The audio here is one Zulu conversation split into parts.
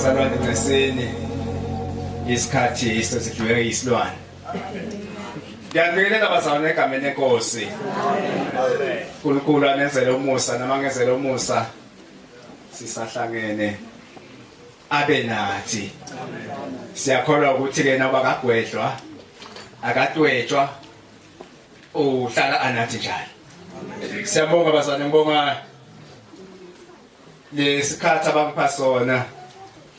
Bazalwane ncesini isikhathi sesidluleke isilwane. Ngiyanibingelela bazalwane egameni lenkosi. uNkulunkulu anenzele umusa noma ngenzele umusa sisahlangene abe nathi. Siyakholwa ukuthi ke noba kagwedlwa akatwetshwa uhlala anathi njalo. Siyabonga bazalwane ngibonga lesikhathi abangipha sona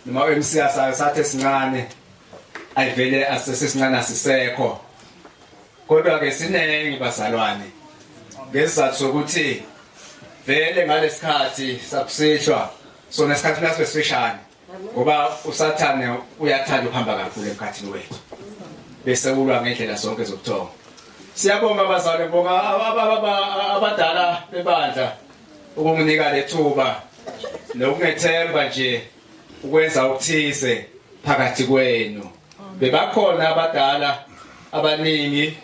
noma MC asathi esincane ayivele asesesincane asisekho kodwa ke sinengi bazalwane ngesizathu sokuthi vele ngalesikhathi sakusihlwa sona isikhathi nasibe sifishane ngoba usathane uyathanda ukuhamba kakhulu emkhathini wethu bese ulwa ngendlela zonke zobuthongo. Siyabonga bazalwane, ngibonga abadala bebandla ukunginika lethuba nokungethemba nje ukwenza okuthize phakathi kwenu. Bebakhona abadala abaningi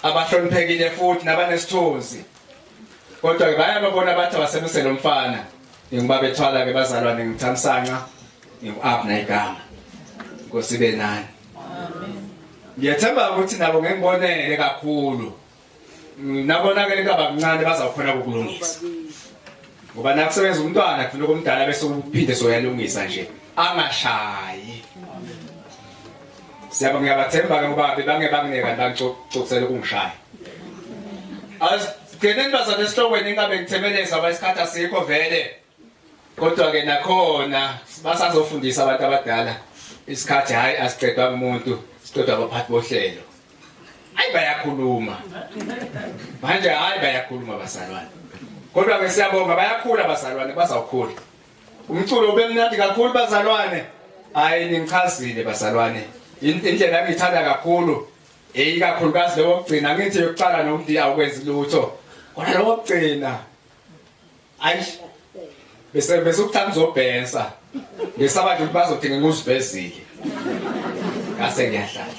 abahloniphekile futhi nabanesithunzi, kodwa ke bayababona bathi abasebenzise lo mfana. Nginguba bethwala ke bazalwane, ngithamsanqa ngingu-Abner igama. Inkosi ibe nani. Ngiyethemba ukuthi nabo ngengibonele kakhulu nabonakele kabancane bazawukhona ukulungisa, ngoba nakusebenza umntwana kufuneka umdala bese uphinde soyalungisa nje angashayi. Siyabonga, ngiyabathemba ke ngoba bebange bangineka bangixoxela ukungishaya. Asingeneni bazalwane esihlokweni, ingabe ngithebeleza ngoba isikhathi asikho vele, kodwa ke nakhona basazofundisa abantu abadala isikhathi. Hayi, asiqedwa umuntu, siqedwa abaphathi bohlelo. Hayi, bayakhuluma manje, hayi, bayakhuluma bazalwane, kodwa ke siyabonga, bayakhula bazalwane, bazawukhula. Umculo ube mnandi kakhulu bazalwane. Hayi, ningichazile bazalwane, indlela engiyithanda kakhulu ikakhulukazi lo wokugcina. Ngithi yokuqala nomndi awukwenzi lutho, kodwa lo wokugcina, ayi, bese ukuthanda uzobhensa, ngesaba nje ukuthi bazothi ngikuzivezile ngase ngiyahlala.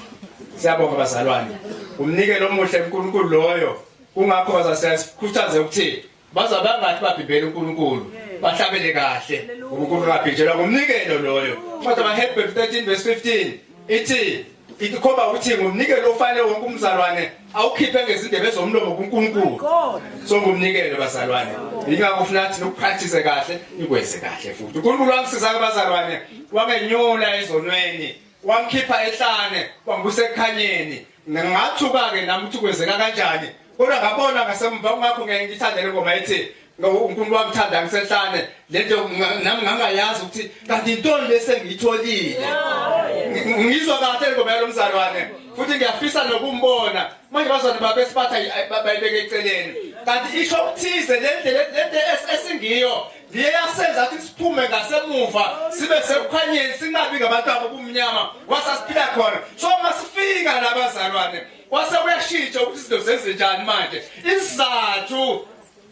Siyabonga bazalwane, umnikelo omuhle uNkulunkulu loyo. Kungakho bazasikhuthaze ukuthi baza bangathi babhimbela uNkulunkulu, bahlabele kahle. uNkulunkulu abhinjelwa ngumnikelo loyo. Kodwa amaHebheru 13 verse 15 ithi ikhomba ukuthi ngumnikelo ofanele wonke umzalwane awukhiphe ngezindebe zomlomo kuNkulunkulu. So ngumnikelo bazalwane, ingakho ufuna thi nokupractice kahle, nikwenze kahle futhi. uNkulunkulu wangisiza ke bazalwane, wangenyula ezonweni, wangikhipha ehlane, wangibusa ekukhanyeni. Ngathuka ke nami ukuthi kwenzeka kanjani, kodwa ngabona ngasemva. Kungakho ngeke ngithande le ngoma ethi uNkulunkulu wangithanda ngisehlane. Lento nami ngangayazi ukuthi kanti intoni lese ngiyitholile. Ngizwa kahle ingoma yalomzalwane futhi ngiyafisa nokumbona manje. Bazalwane babe sibatha bayibeke eceleni, kanti isho ukuthize le ndlela, lento esingiyo liye yasenza ukuthi siphume ngasemuva sibe sekukhanyeni, singabi ngabantu abobumnyama wasasiphila khona. So masifika labazalwane kwase kuyashintsha ukuthi izinto zenze njani manje. Isizathu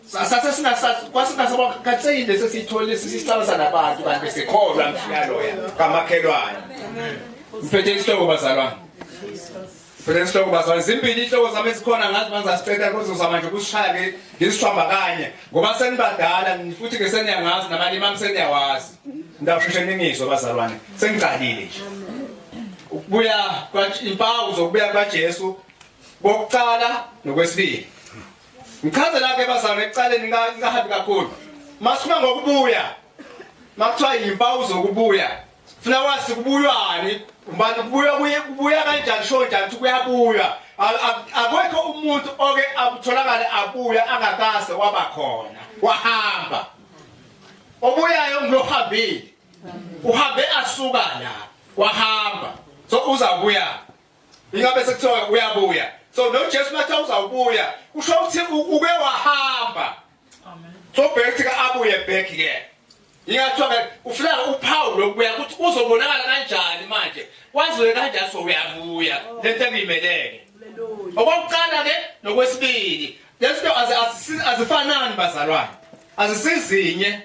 sase singasazi kwasingasabakatseyile sesiyitholile sisicabasa nabantu, kanti besikholwa mhla loya kamakhelwane. Ngiphethe isihloko bazalwane, ngiphethe isihloko bazalwane. Zimbili ihloko zami ezikhona, ngazi mangizasiqeda, kuzozama nje ukusishaya ngisishwamba kanye ngoba senibadala futhi ke seniyangazi namalimi ami seniyawazi. Ngidawusheshe ningizwe bazalwane, sengiqalile nje. Ukubuya, impawu zokubuya kaJesu kokuqala nokwesibili. Ngichazela ke bazalwane ekuqaleni, ngingahambi kakhulu. Masikhuluma ngokubuya, makuthiwa impawu zokubuya, funa wazi kubuywani, ubani kubuya, kuye kubuya kanjani, sho njani ukuthi kuyabuywa. Akekho umuntu oke akutholakale abuya angakase waba khona wahamba. Obuyayo ngulohambile, uhambe asuka la wahamba, so uzabuya. Ingabe sekuthiwa uyabuya. So no Jesu mathe uzawubuya, kusho ukuthi uke wahamba. So bheka ke abuye back ke. Ingathiwa ke ufuna uphawu lokubuya ukuthi uzobonakala kanjani manje, waziwe kanjani so uyabuya lento engiyimeleke. Okokuqala ke nokwesibili, lezinto azifanani bazalwane, azisizinye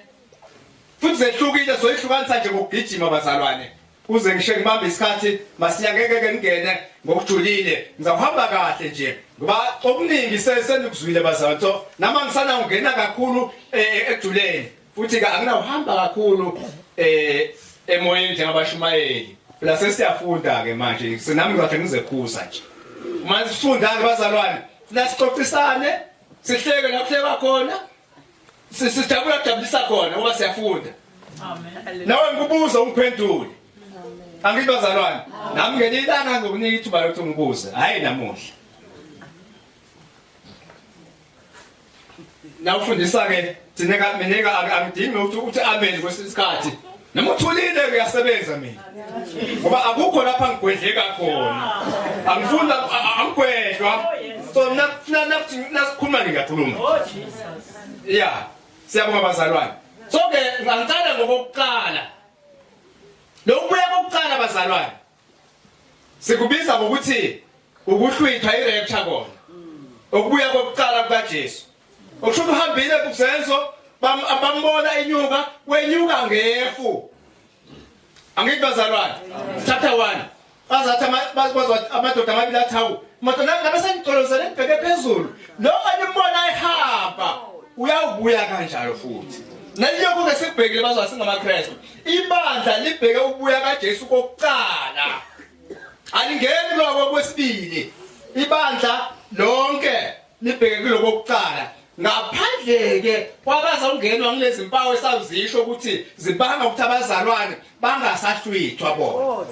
futhi zehlukile. Soyihlukanisa nje ngokugijima bazalwane kuze ngishe ngibambe isikhathi masinya, ngeke ke ngingene ngokujulile, ngizawuhamba kahle nje ngoba okuningi senikuzwile bazalwane. So nama ngisana ungena kakhulu ekujuleni. Futhi ke anginawuhamba kakhulu emoyeni njengabashumayeli. Phela sesiyafunda ke manje, sinami kahle ngizekhuza nje. Uma sifunda ke bazalwane, funa sixoxisane, sihleke la kuhlekwa khona. Sijabula kujabulisa khona ngoba siyafunda. Amen. Nawe ngikubuza ungiphendule. Angithi bazalwane, nami ngelinye ilanga ngokunika ithuba lokuthi ngibuze, hayi namuhla. Nawufundisa ke thina ka mina ka angidingi ukuthi uthi amen kwesinye isikhathi. Noma uthulile uyasebenza mina. Ngoba akukho lapha ngigwedleka khona. Angifuni angigwedlwa. So mina funa nasikhuluma ngiyakhuluma. Oh Jesus. Yeah. Siyabonga bazalwane. So ke ngiqala ngokokuqala. Lokubuya kokuqala bazalwane. Sikubiza ngokuthi ukuhlwithwa irapture kona. Ukubuya kokuqala kukaJesu. Okusho ukuthi uhambile kuzenzo bambona inyuka wenyuka ngefu. Angithi bazalwane. Chapter 1. Bazathi amadoda amabili athi hawu madoda ngabe senigcolozele nibheke phezulu lo animbona ehamba uyawubuya kanjalo futhi. Nalokho ke sikubhekile bazwa singamaKristu. Ibandla libheke ukubuya kaJesu kokuqala. Alingeni kuloko kwesibili. Ibandla lonke libheke kuloko kokuqala. Ngaphandle ke kwabaza ungenwa ngilezi mpawu esazisho ukuthi zibanga ukuthi abazalwane bangasahlwithwa bona.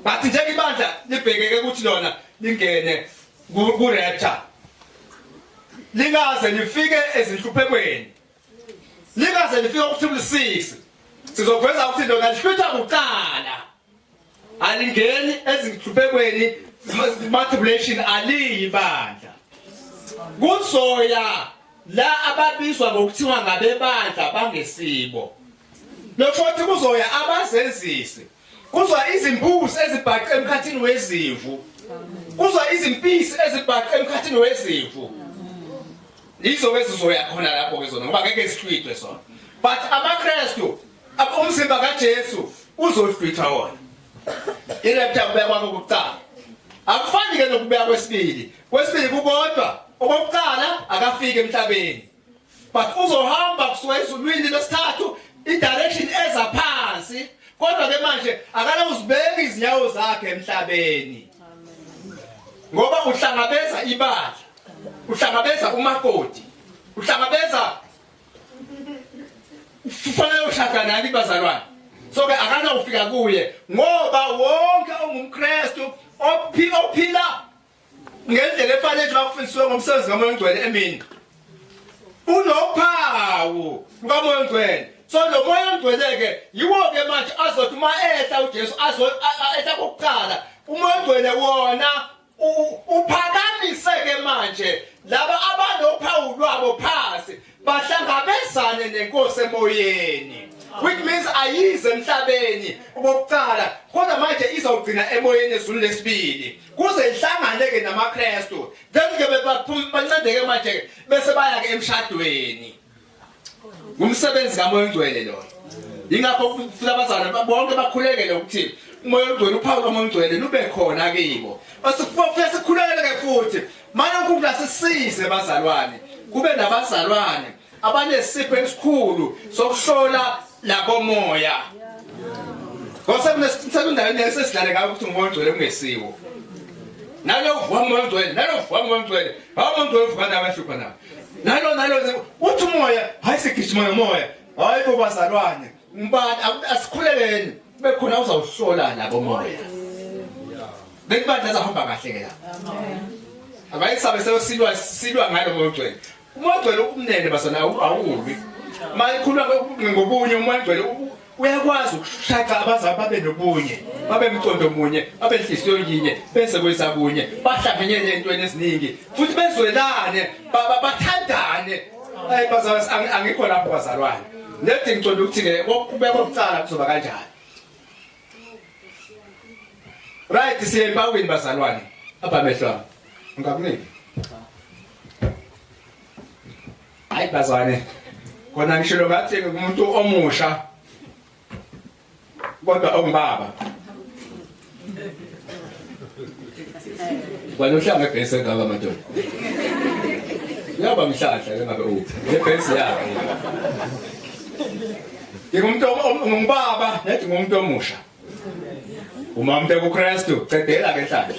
Bathi nje ibandla libhekeke ukuthi lona lingene ku rapture. Lingaze lifike ezinhluphekweni. Likaze lifike ku 6. Sizoveza ukuthi lona lihlwitha kuqala. Alingeni ezinhluphekweni tribulation aliyi bandla. Kuzoya la ababizwa ngokuthiwa ngabebandla bangesibo. Lokho ukuthi kuzoya abazenzisi. Kuzwa izimbuzi ezibhace emkhathini wezimvu. Kuzwa izimpisi ezibhace emkhathini wezimvu. Yizo ezizoya khona lapho ke zona ngoba ngeke zihlwithwe zona. But amaKristu umzimba kaJesu uzohlwithwa wona. Irapture kubeka kwakho kuqala. Akufani ke nokubeka kwesibili. Kwesibili kukodwa okokuqala akafiki emhlabeni. But uzohamba kusuka ezulwini lesithathu i-direction eza phansi. Kodwa ke manje akanakuzibeka izinyawo zakhe emhlabeni. Ngoba uhlangabeza ibandla. Uhlangabeza umakoti. Uhlangabeza ufanele ushada nani bazalwane. So ke akanawufika kuye ngoba wonke ongumKristu ophila ngendlela efanele nje bakufundisiwe ngomsebenzi kaMoya oNgcwele emini. Unophawu lukaMoya oNgcwele. So lo Moya oNgcwele ke yiwo ke manje azothi uma ehla uJesu azo ehla kokuqala uMoya oNgcwele wona uphakamise ke manje laba abanophawu lwabo phansi bahlangabezane nenkosi emoyeni, which means ayize emhlabeni okokuqala kodwa manje izogcina emoyeni ezulu lesibili kuze ihlangane ke namaKristu, then ke bancedeke manje bese baya ke emshadweni. Ngumsebenzi kaMoya oNgcwele loyo. Yingakho futhi abazalwane bonke bakhulekele ukuthi uMoya oNgcwele, uphawu loMoya oNgcwele lube khona kibo. Asifuna sikhulekele ke futhi manje uNkulunkulu asisize bazalwane, kube nabazalwane abanesipho esikhulu sokuhlola labomoya. Ngoba sekundaweni esesidlale ngayo ukuthi uMoya oNgcwele ungesiwo. Nalo uvuka uMoya oNgcwele, nalo uvuka uMoya oNgcwele, hawu uMoya oNgcwele uvuka nawe hlupha nawe. Nalo nalo uthi umoya, hayi sigijima nomoya. Hayi bo bazalwane, ngibani asikhuleleni kube khona uzawuhlola labo moya. Bekubandla zahamba kahle ke la. Abayisabe seyosilwa silwa ngalo moya ogcwele. Umoya ogcwele umnene bazalwane awulwi. Mayikhuluma ngobunye umoya ogcwele uyakwazi ukushaqa abazali babe nobunye, babe mcondo munye, babe nhliziyo yinye, bese kweza kunye, bahlanganyele entweni eziningi futhi bezwelane, bathandane. Hayi bazalwane, angikho lapho bazalwane. Lethi ngicela ukuthi ke okubeka kokuqala kuzoba kanjani. Right, siye empawini bazalwane. Apha amehlo ami. Ngakuniki. Hayi bazalwane. Kona ngishilo ngathi ngumuntu omusha kodwa ongibaba. Wena uhlanga ebhesi engaka madoda. Uyaba mhlahla ke ngabe uphi? Lebhesi yakhe. Ngingumuntu ngubaba nethi ngumuntu omusha. Uma umuntu kuKristu cedela ke nhlanhla.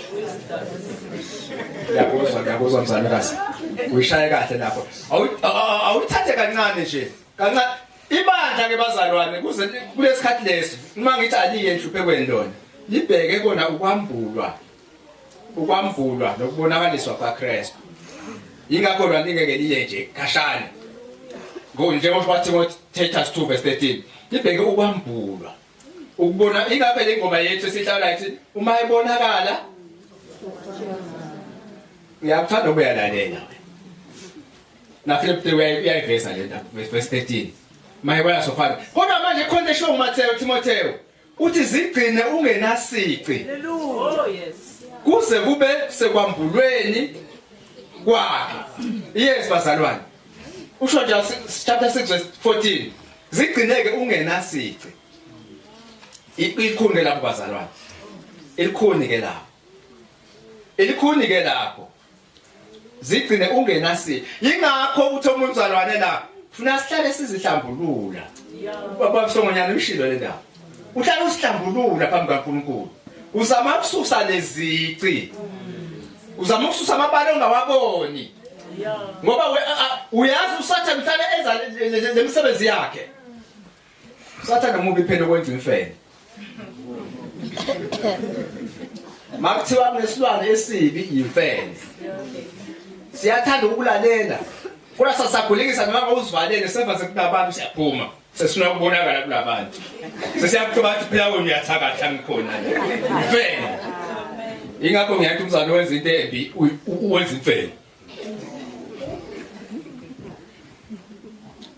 Ngiyakuzwa ngiyakuzwa mzalekazi. Uyishaye kahle lapho. Awuthathe kancane nje. Kancane ibandla ke bazalwane kuze kulesikhathi lesi uma ngithi aliye enhluphekweni lona libheke kona ukwambulwa ukwambulwa nokubonakaliswa kwaKristu. Yingakho lona lingeke liye nje khashana. Njengoba bathi ngo Titus 2 verse 13 libheke ukwambulwa ukubona ingabe le ngoma yethu esihlala ithi uma ibonakala ngiyakuthanda ukuyalalela na Philip 3 uyayiveza le ndaba verse 13 mayibona sofana kodwa manje khona esho uMatheo Timotheo uthi zigcine ungenasici. Oh yes. Kuze kube sekwambulweni kwakhe. Yes bazalwane. Usho nje chapter 6 verse 14. Zigcineke ungenasici. Ilikhuni ke lapho bazalwane. Ilikhuni ke lapho. Ilikhuni ke lapho. Zigcine ungenasici. Yingakho uthi omunye umzalwane la funa sihlale sizihlambulula. Baba Songonyana ushilo le ndaba. Uhlala usihlambulula phambi kaNkulunkulu. Uzama ukususa lezici. Uzama ukususa amabala ongawaboni. Ngoba uyazi uSathane uhlale eza lemisebenzi yakhe. Usathane mubi phela ukwenza imfene. Makuthiwa kunesilwane esibi yimfene. Siyathanda ukulalela. Kodwa sasagulikisa noma uzivalele seva sekunabantu siyaphuma. Sesifuna ukubonakala kulabantu. Sesiyakuba ukuthi phela wena uyathakatha ngikhona. Imfene. Ingakho ngiyathi umzali wenza into embi uwenza imfene.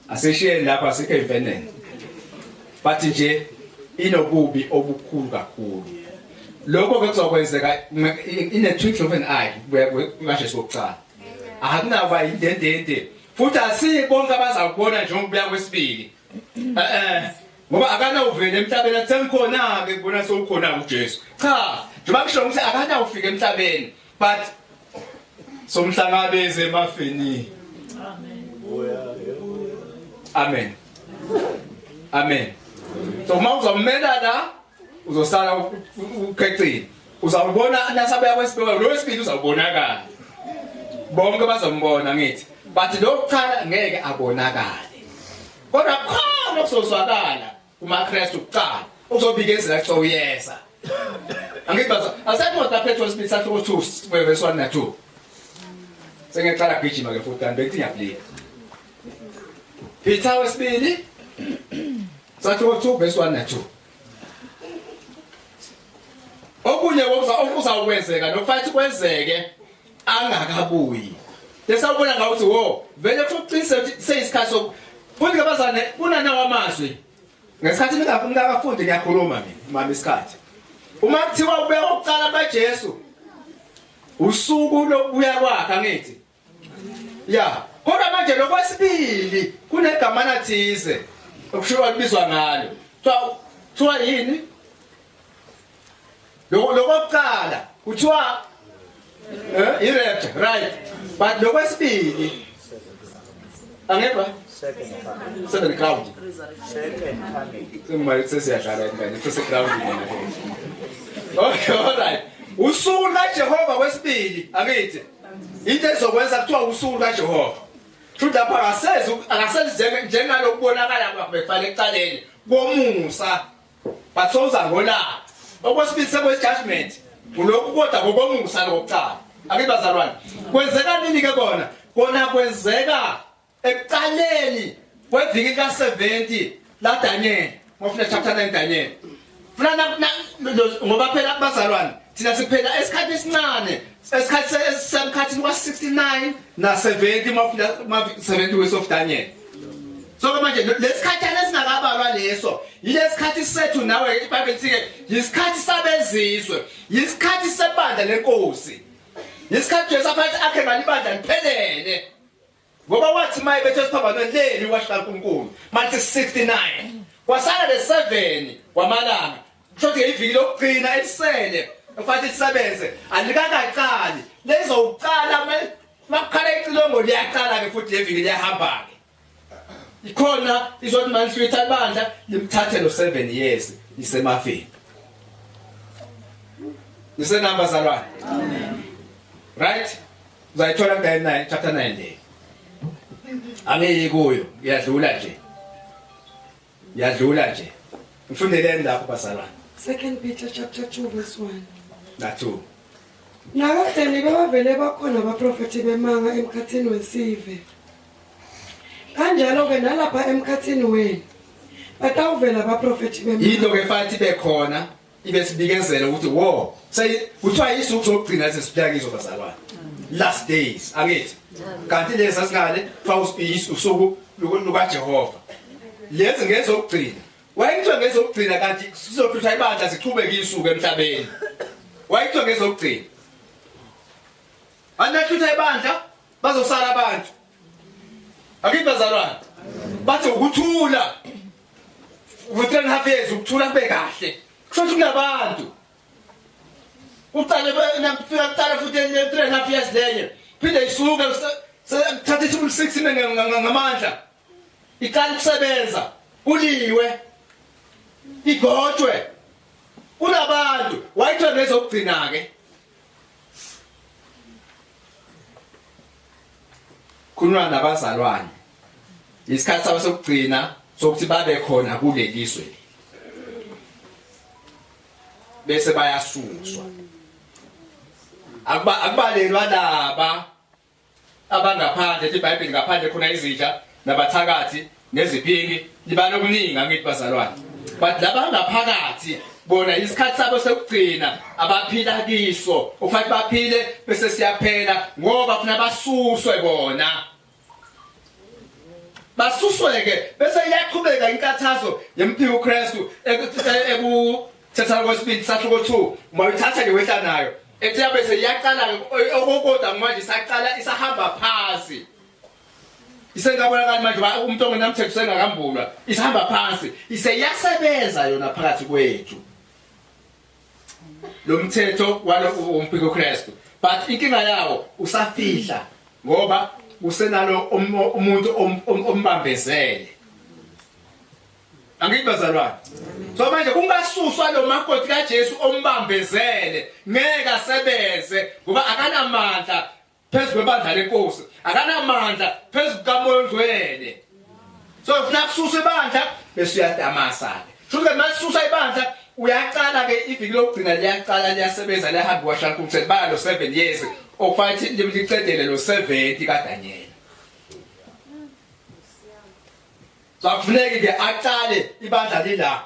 Asishiyeni lapha asikho emfeneni. Bathi nje inobubi obukhulu kakhulu. Lokho ke kuzokwenzeka in a twinkle of an eye kukaJesu kokuqala. Akunakuba indendende futhi asibonke abazakubona nje ukubuya kwesibili. Ngoba akanawuvela emhlabeni athi sengikhona ke kubona sewukhona uJesu. Cha, njengoba kusho ukuthi akanawufika emhlabeni but somhlangabeze emafini. Amen. Amen. So uma uzomela la uzosala ukhecile. Uzawubona nasabuya kwesibili lo wesibili uzawubonakala. Bonke bazombona ngithi. But lo kuqala ngeke abonakale. Kodwa khona okuzozwakala kumaKristu kuqala uzobikezela kuthiwa uyeza. Angithi baza asemoto Petro sibili sahluko 2 verse 1 na 2. Sengiqala gijima ke futhi angibethi ngiyablika. Peter wesibili sahluko 2 verse 1 na 2. Okunye okuzawukwenzeka nokufanele kwenzeke angakabuyi. Lesawubona ngathi wo vele kuqinise ukuthi seyisikhathi soku futhi ke bazane kunanawo amazwi. Ngesikhathi ningakafundi ngiyakhuluma mina mama isikhathi. Uma kuthiwa ubuya kokuqala kaJesu usuku lokubuya kwakhe angithi. Ya, kodwa manje lokwesibili kunegamana thize okushiwo kubizwa ngalo. Kuthiwa yini? Lokokuqala kuthiwa i-rapture, right? But lokwesibili angeva second ground. Second coming. Sengimali sesiyadlala ingane sese ground mina. Okay, all right. Usuku kaJehova kwesibili angithi. Into ezokwenza kuthiwa usuku kaJehova. Futhi lapha akasezi akasezi njengalokubonakala kwakhe befana ekuqaleni komusa. But sowuza ngolaka. Okwesibili sekwe judgment. Kulokhu kodwa ngokomusa lokuqala. Ake bazalwane. Kwenzeka nini ke kona? Kona kwenzeka ekuqaleni kweviki ka70 la Daniel. Ngofuna chapter 9 Daniel. Funa ngoba phela bazalwane thina siphela esikhathi esincane esikhathi semkhathini kwa69 na 70 mafuna 70 weeks of Daniel. So manje lesikhathana esingakabalwa leso yilesikhathi sethu nawe iBhayibheli lithi ke yisikhathi sabezizwe yisikhathi sebandla lenkosi yisikhathi Jesu afathi akhe ngalibandla liphelele ngoba wathi maye bethe siphambanweni leli washo kaNkulunkulu manje 69 kwasala le 7 kwamalanga kusho ukuthi iviki lokugcina elisele kufanele lisebenze alikakaqali lezowuqala makukhala icilongo liyaqala ke futhi leviki liyahamba ke. Ikhona izothi malihlwitha ibandla limthathe lo 7 years isemafini. Nisenamba zalwane. Amen. Right? Uzayithola ku 9 chapter 9 le. Angiyi kuyo, iyadlula nje. Iyadlula nje. Ngifundeleni lapho bazalwane. Second Peter chapter 2 verse 1. Na 2. Nakadzeni bebavele bakhona abaprofethi bemanga emkhathini wesive. Kanjalo ke nalapha emkhathini wenu batawuvela abaprofethi bemanga. Yinto ke fathi bekhona ibe sibikezela ukuthi wo kuthiwa yisuku zokugcina lezi siphila kizo bazalwane last days angithi kanti lezi sasingale kuthiwa usuku lukaJehova lezi ngezokugcina wayekuthiwa ngezokugcina kanti sizohlutha ibandla siqhubeke isuku emhlabeni wayekuthiwa ngezokugcina anahlutha ibandla bazosala abantu akithi bazalwane bathi ukuthula for 3 and a half years ukuthula kube kahle kusho ukuthi kunabantu uqale nafika kuqala futhi 3 and a half years lenye phinde isuke thatha isibulu 6 ime ngamandla iqala ukusebenza kuliwe igotshwe kunabantu wayithiwa nezokugcina ke Khuluma nabazalwane. Isikhathi sabo sokugcina sokuthi babe khona kuleli zwe. Bese bayasuswa. Akuba akubalelwa laba abangaphandle ethi iBhayibheli ngaphandle khona izinja nabathakathi neziphingi libala okuningi angithi bazalwane. But laba ngaphakathi bona isikhathi sabo sokugcina abaphila kiso ufanele baphile bese siyaphela ngoba funa basuswe bona basusweke bese iyaqhubeka inkathazo yemphiko uKristu ekuthetha kwesibili sahluko 2 uma uyithatha nje wehla nayo ethi yabe seyiyaqala okokodwa manje isaqala isahamba phansi isengabonakali manje umuntu ongenamthetho sengakambulwa isihamba phansi iseyasebenza yona phakathi kwethu lo mthetho walo umpiko Kristu but inkinga yawo usafihla ngoba usenalo umuntu ombambezele angithi bazalwane so manje kungasuswa lo makoti kaJesu ombambezele ngeke asebenze ngoba akanamandla phezu kwebandla lenkosi akanamandla phezu kukamoya ongcwele so ufuna kususa ibandla bese uyatamasa ke shuthi masusa ibandla uyaqala ke iviki lokugcina liyaqala liyasebenza liyahamba kwashaka ukuthi bala lo 7 years okufanele licedele lo 70 kaDaniel so akufuneki ke aqale ibandla lila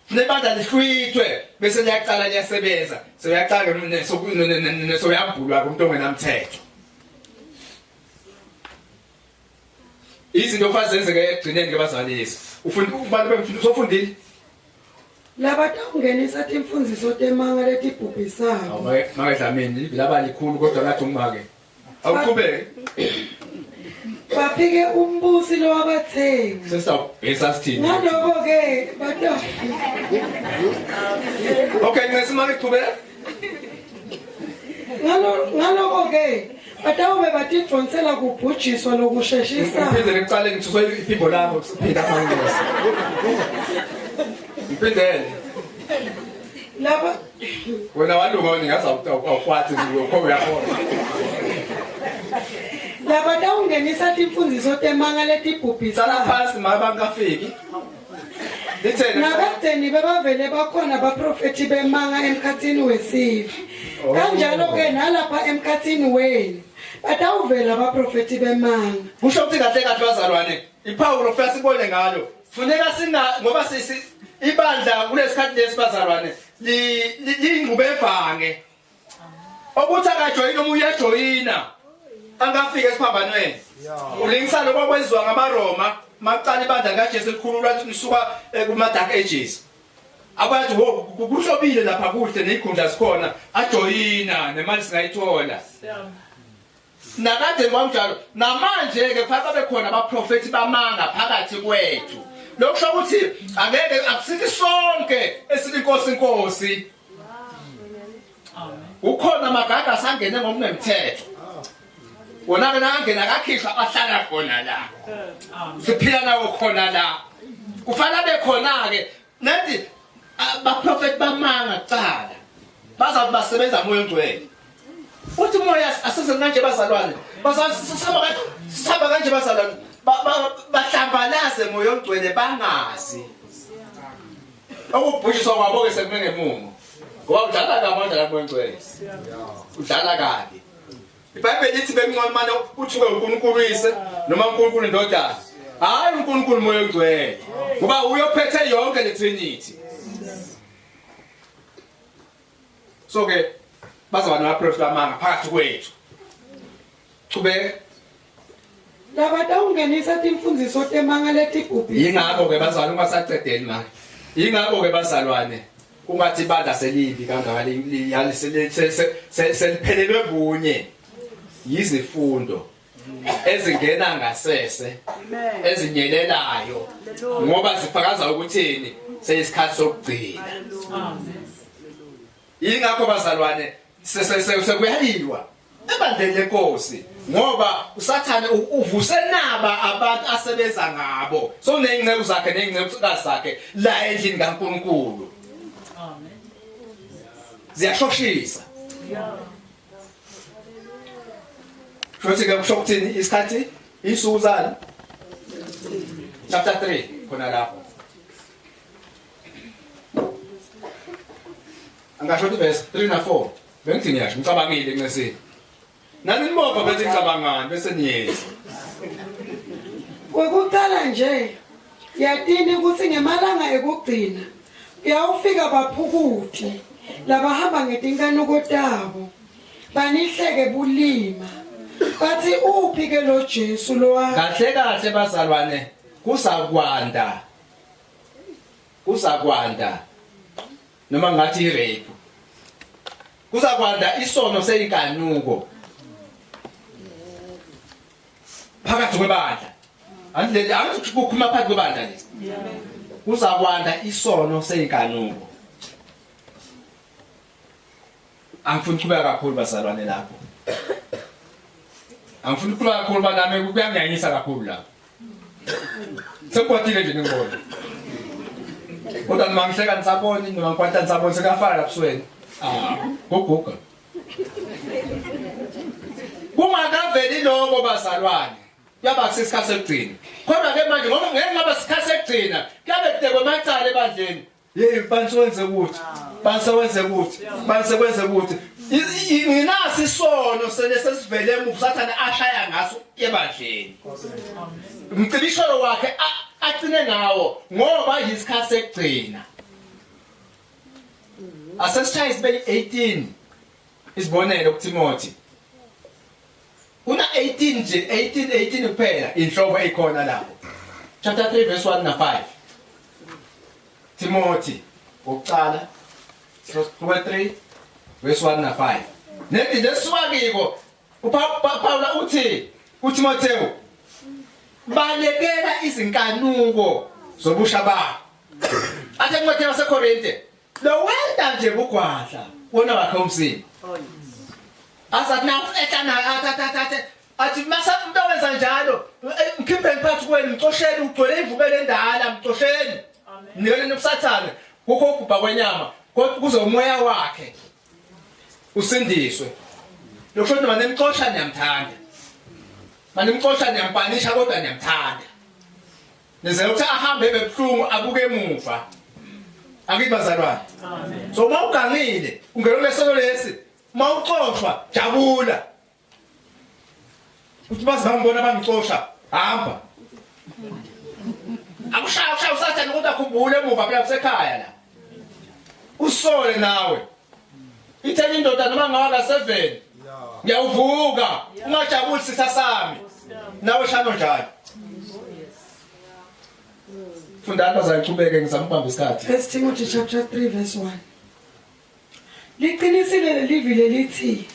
Funeka ibandla lihlwithwe bese liyaqala liyasebenza seyaqala nesoyambulwa kumuntu ongenamthetho izinto kufanele zenzeke ekugcineni ke bazalisi ufunda abantu bemfunda usofundile Labatawungenisa timfundziso temanga letibhubhisako. Make Dlamini livi laba likhulu kodwa ngathi ungimake. Awuqhubeke. Baphike umbusi lowabathenga. Sesawubhesa sithini? Ngaloko ke bato. Okay, ncesi make qhubeka. Ngalo ngaloko ke batawube batidvonsela kubhujiswa lokusheshisa. Ngiphinde ngiqale ngithuswe iphimbo lakho siphinda manje. Ngiphindele. Laba wena walunga wena ngaze awukwathi ukho uyabona labatawungenisa timfundziso temanga letibhubhisa sala phansi ma bangafiki litheni nakadzeni bebavele bakhona abaprofethi bemanga emkhathini wesive Oh. kanjalo-ke nalapha emkhathini wenu batawuvela abaprofethi bemanga kusho ukuthi kahle kahle bazalwane iphawu lofika sibone ngalo funeka singa ngoba sisi ibandla kulesikhathi lesi bazalwane liyingxube evange ukuthi akajoyina uma uyajoyina angafika esiphambanweni ulingisa lokho okwenziwa ngamaRoma maqala ibandla likaJesu likhululwa lisuka eh, kuma dark ages abathi wo kuhlobile lapha kuhle nezikhundla sikhona ajoyina nemali singayithola Nakade kwakunjalo namanje ke kufanele babe khona abaprofethi bamanga phakathi kwethu. Lokusho ukuthi angeke akusithi sonke esithi inkosi inkosi. Ukhona amagaga sangene ngokungemthetho. Wona ke nangena akakhishwa, ahlala khona la. Siphila nawo khona la. Kufanele abe khona ke nathi abaprofeti bamanga kuqala. Bazathi basebenza moya ongcwele. Uthi moya asese kanje bazalwane. Basaba kanje bazalwane. Bahlambalaze moya ongcwele bangazi. Okubhujiswa kwabo ke sekume ngemumo. Ngoba udlala kabi udlala moya ongcwele. Udlala kabi. IBhayibheli lithi bengcono manje uthuke uNkulunkulu uyise noma uNkulunkulu indodana. Hayi uNkulunkulu moya ongcwele. Ngoba uyophethe yonke le Trinity. So ke bazoba nabaprofeti bamanga phakathi kwethu. Chubeka. Labatawungenisa timfundziso temanga letibhubhisa. Yingakho ke bazalwane ungasacedeli manje. Yingakho ke bazalwane ungathi ibandla selibi kangaka seliphelelwe bunye yizifundo ezingena ngasese ezinyelelayo ngoba zifakaza ukuthini seyisikhathi sokugcina. Yingakho bazalwane sekuyaliwa ebandleni lenkosi ngoba uSathane uvuse naba abantu asebenza ngabo, so nezingceku zakhe nezingcekukazi zakhe la endlini kaNkuluNkulu. Amen. Ziyashoshisa. Futhi ke kusho ukuthini isikhathi insuku zani? Chapter 3 khona lapho. Angasho ukuthi verse 3 na 4. Bengithi ngiyasho ngicabangile ncesini. Nani nibopha bethi ngicabangani bese niyeza. Kwekuqala nje yatini ukuthi ngemalanga ekugcina kuyawufika baphukuthi labahamba ngetinkanuko tabo banihleke bulima bathi uphi ke lo Jesu lowa. Kahle kahle bazalwane kuzakwanda. Kuzakwanda noma ngathi irape. Kuzakwanda isono seyinkanuko phakathi kwebandla. Andile angithi kukhuluma phakathi kwebandla lesi. Kuzakwanda isono seyinkanuko. Angifuni ukuqhubeka kakhulu bazalwane lapho. Angifuni ukuqhubeka kakhulu banami kuyangiyanyisa kakhulu lapho. Sekukwatile nje ngibona. Kodwa noma ngihleka nisaboni noma ngikwata nisaboni sekafana lapha ebusweni. Ah, guguga. Kungakaveli lokho bazalwane. Kuyaba kusesikhathi sokugcina. Kodwa ke manje ngoba ngeke ngaba sikhathi sokugcina, kuyabe kudekwe amacala ebandleni. Hey bantu wenze ukuthi, bantu wenze ukuthi, bantu wenze ukuthi. Nginasi isono sele sesivele emuva uSathane ashaya ngaso ebandleni. Umcibisholo wakhe agcine ngawo ngoba yisikhathi sekugcina. Asesishaye sibe 18 isibonelo kuTimothy. Kuna 18 nje 18 18 kuphela inhlobo ekhona lapho. Chapter 3 verse 1 na 5. Timothy wokuqala 3 verse 1 na 5. Nethi leswakiko uPaul uthi kuTimotheo balekela izinkanuko zobusha bakho. Athe encwadini yaseKorinte lo wenda nje bugwadla wona wakhe umzimba. Azathi na ehla naye athi athi mase umuntu owenza njalo mkhipheni phakathi kwenu mcosheni ugcwele imvubelo endala mcosheni nikeleni ubusathane kukho ukubhubha kwenyama kodwa kuze umoya wakhe usindiswe. Lokusho ukuthi manimxosha niyamthanda, manimxosha niyampanisha kodwa niyamthanda. Nizela ukuthi ahambe ebebuhlungu abuke emuva. Akithi bazalwane. So uma ugangile ungena kulesono lesi, uma uxoshwa jabula. Uthi baze bangibona bangixosha, hamba. Akushaya ushaya usathane ukuthi akhumbule emuva phela kusekhaya la. Usole nawe. Itheni indoda noma ngawaka 7. Ngiyawuvuka, ungajabuli sitha sami. Nawe shano njalo. Fundani bazaqhubeke ngizama ukubamba isikhathi. First Timothy chapter 3 verse 1. Liqinisile lelivi lelithi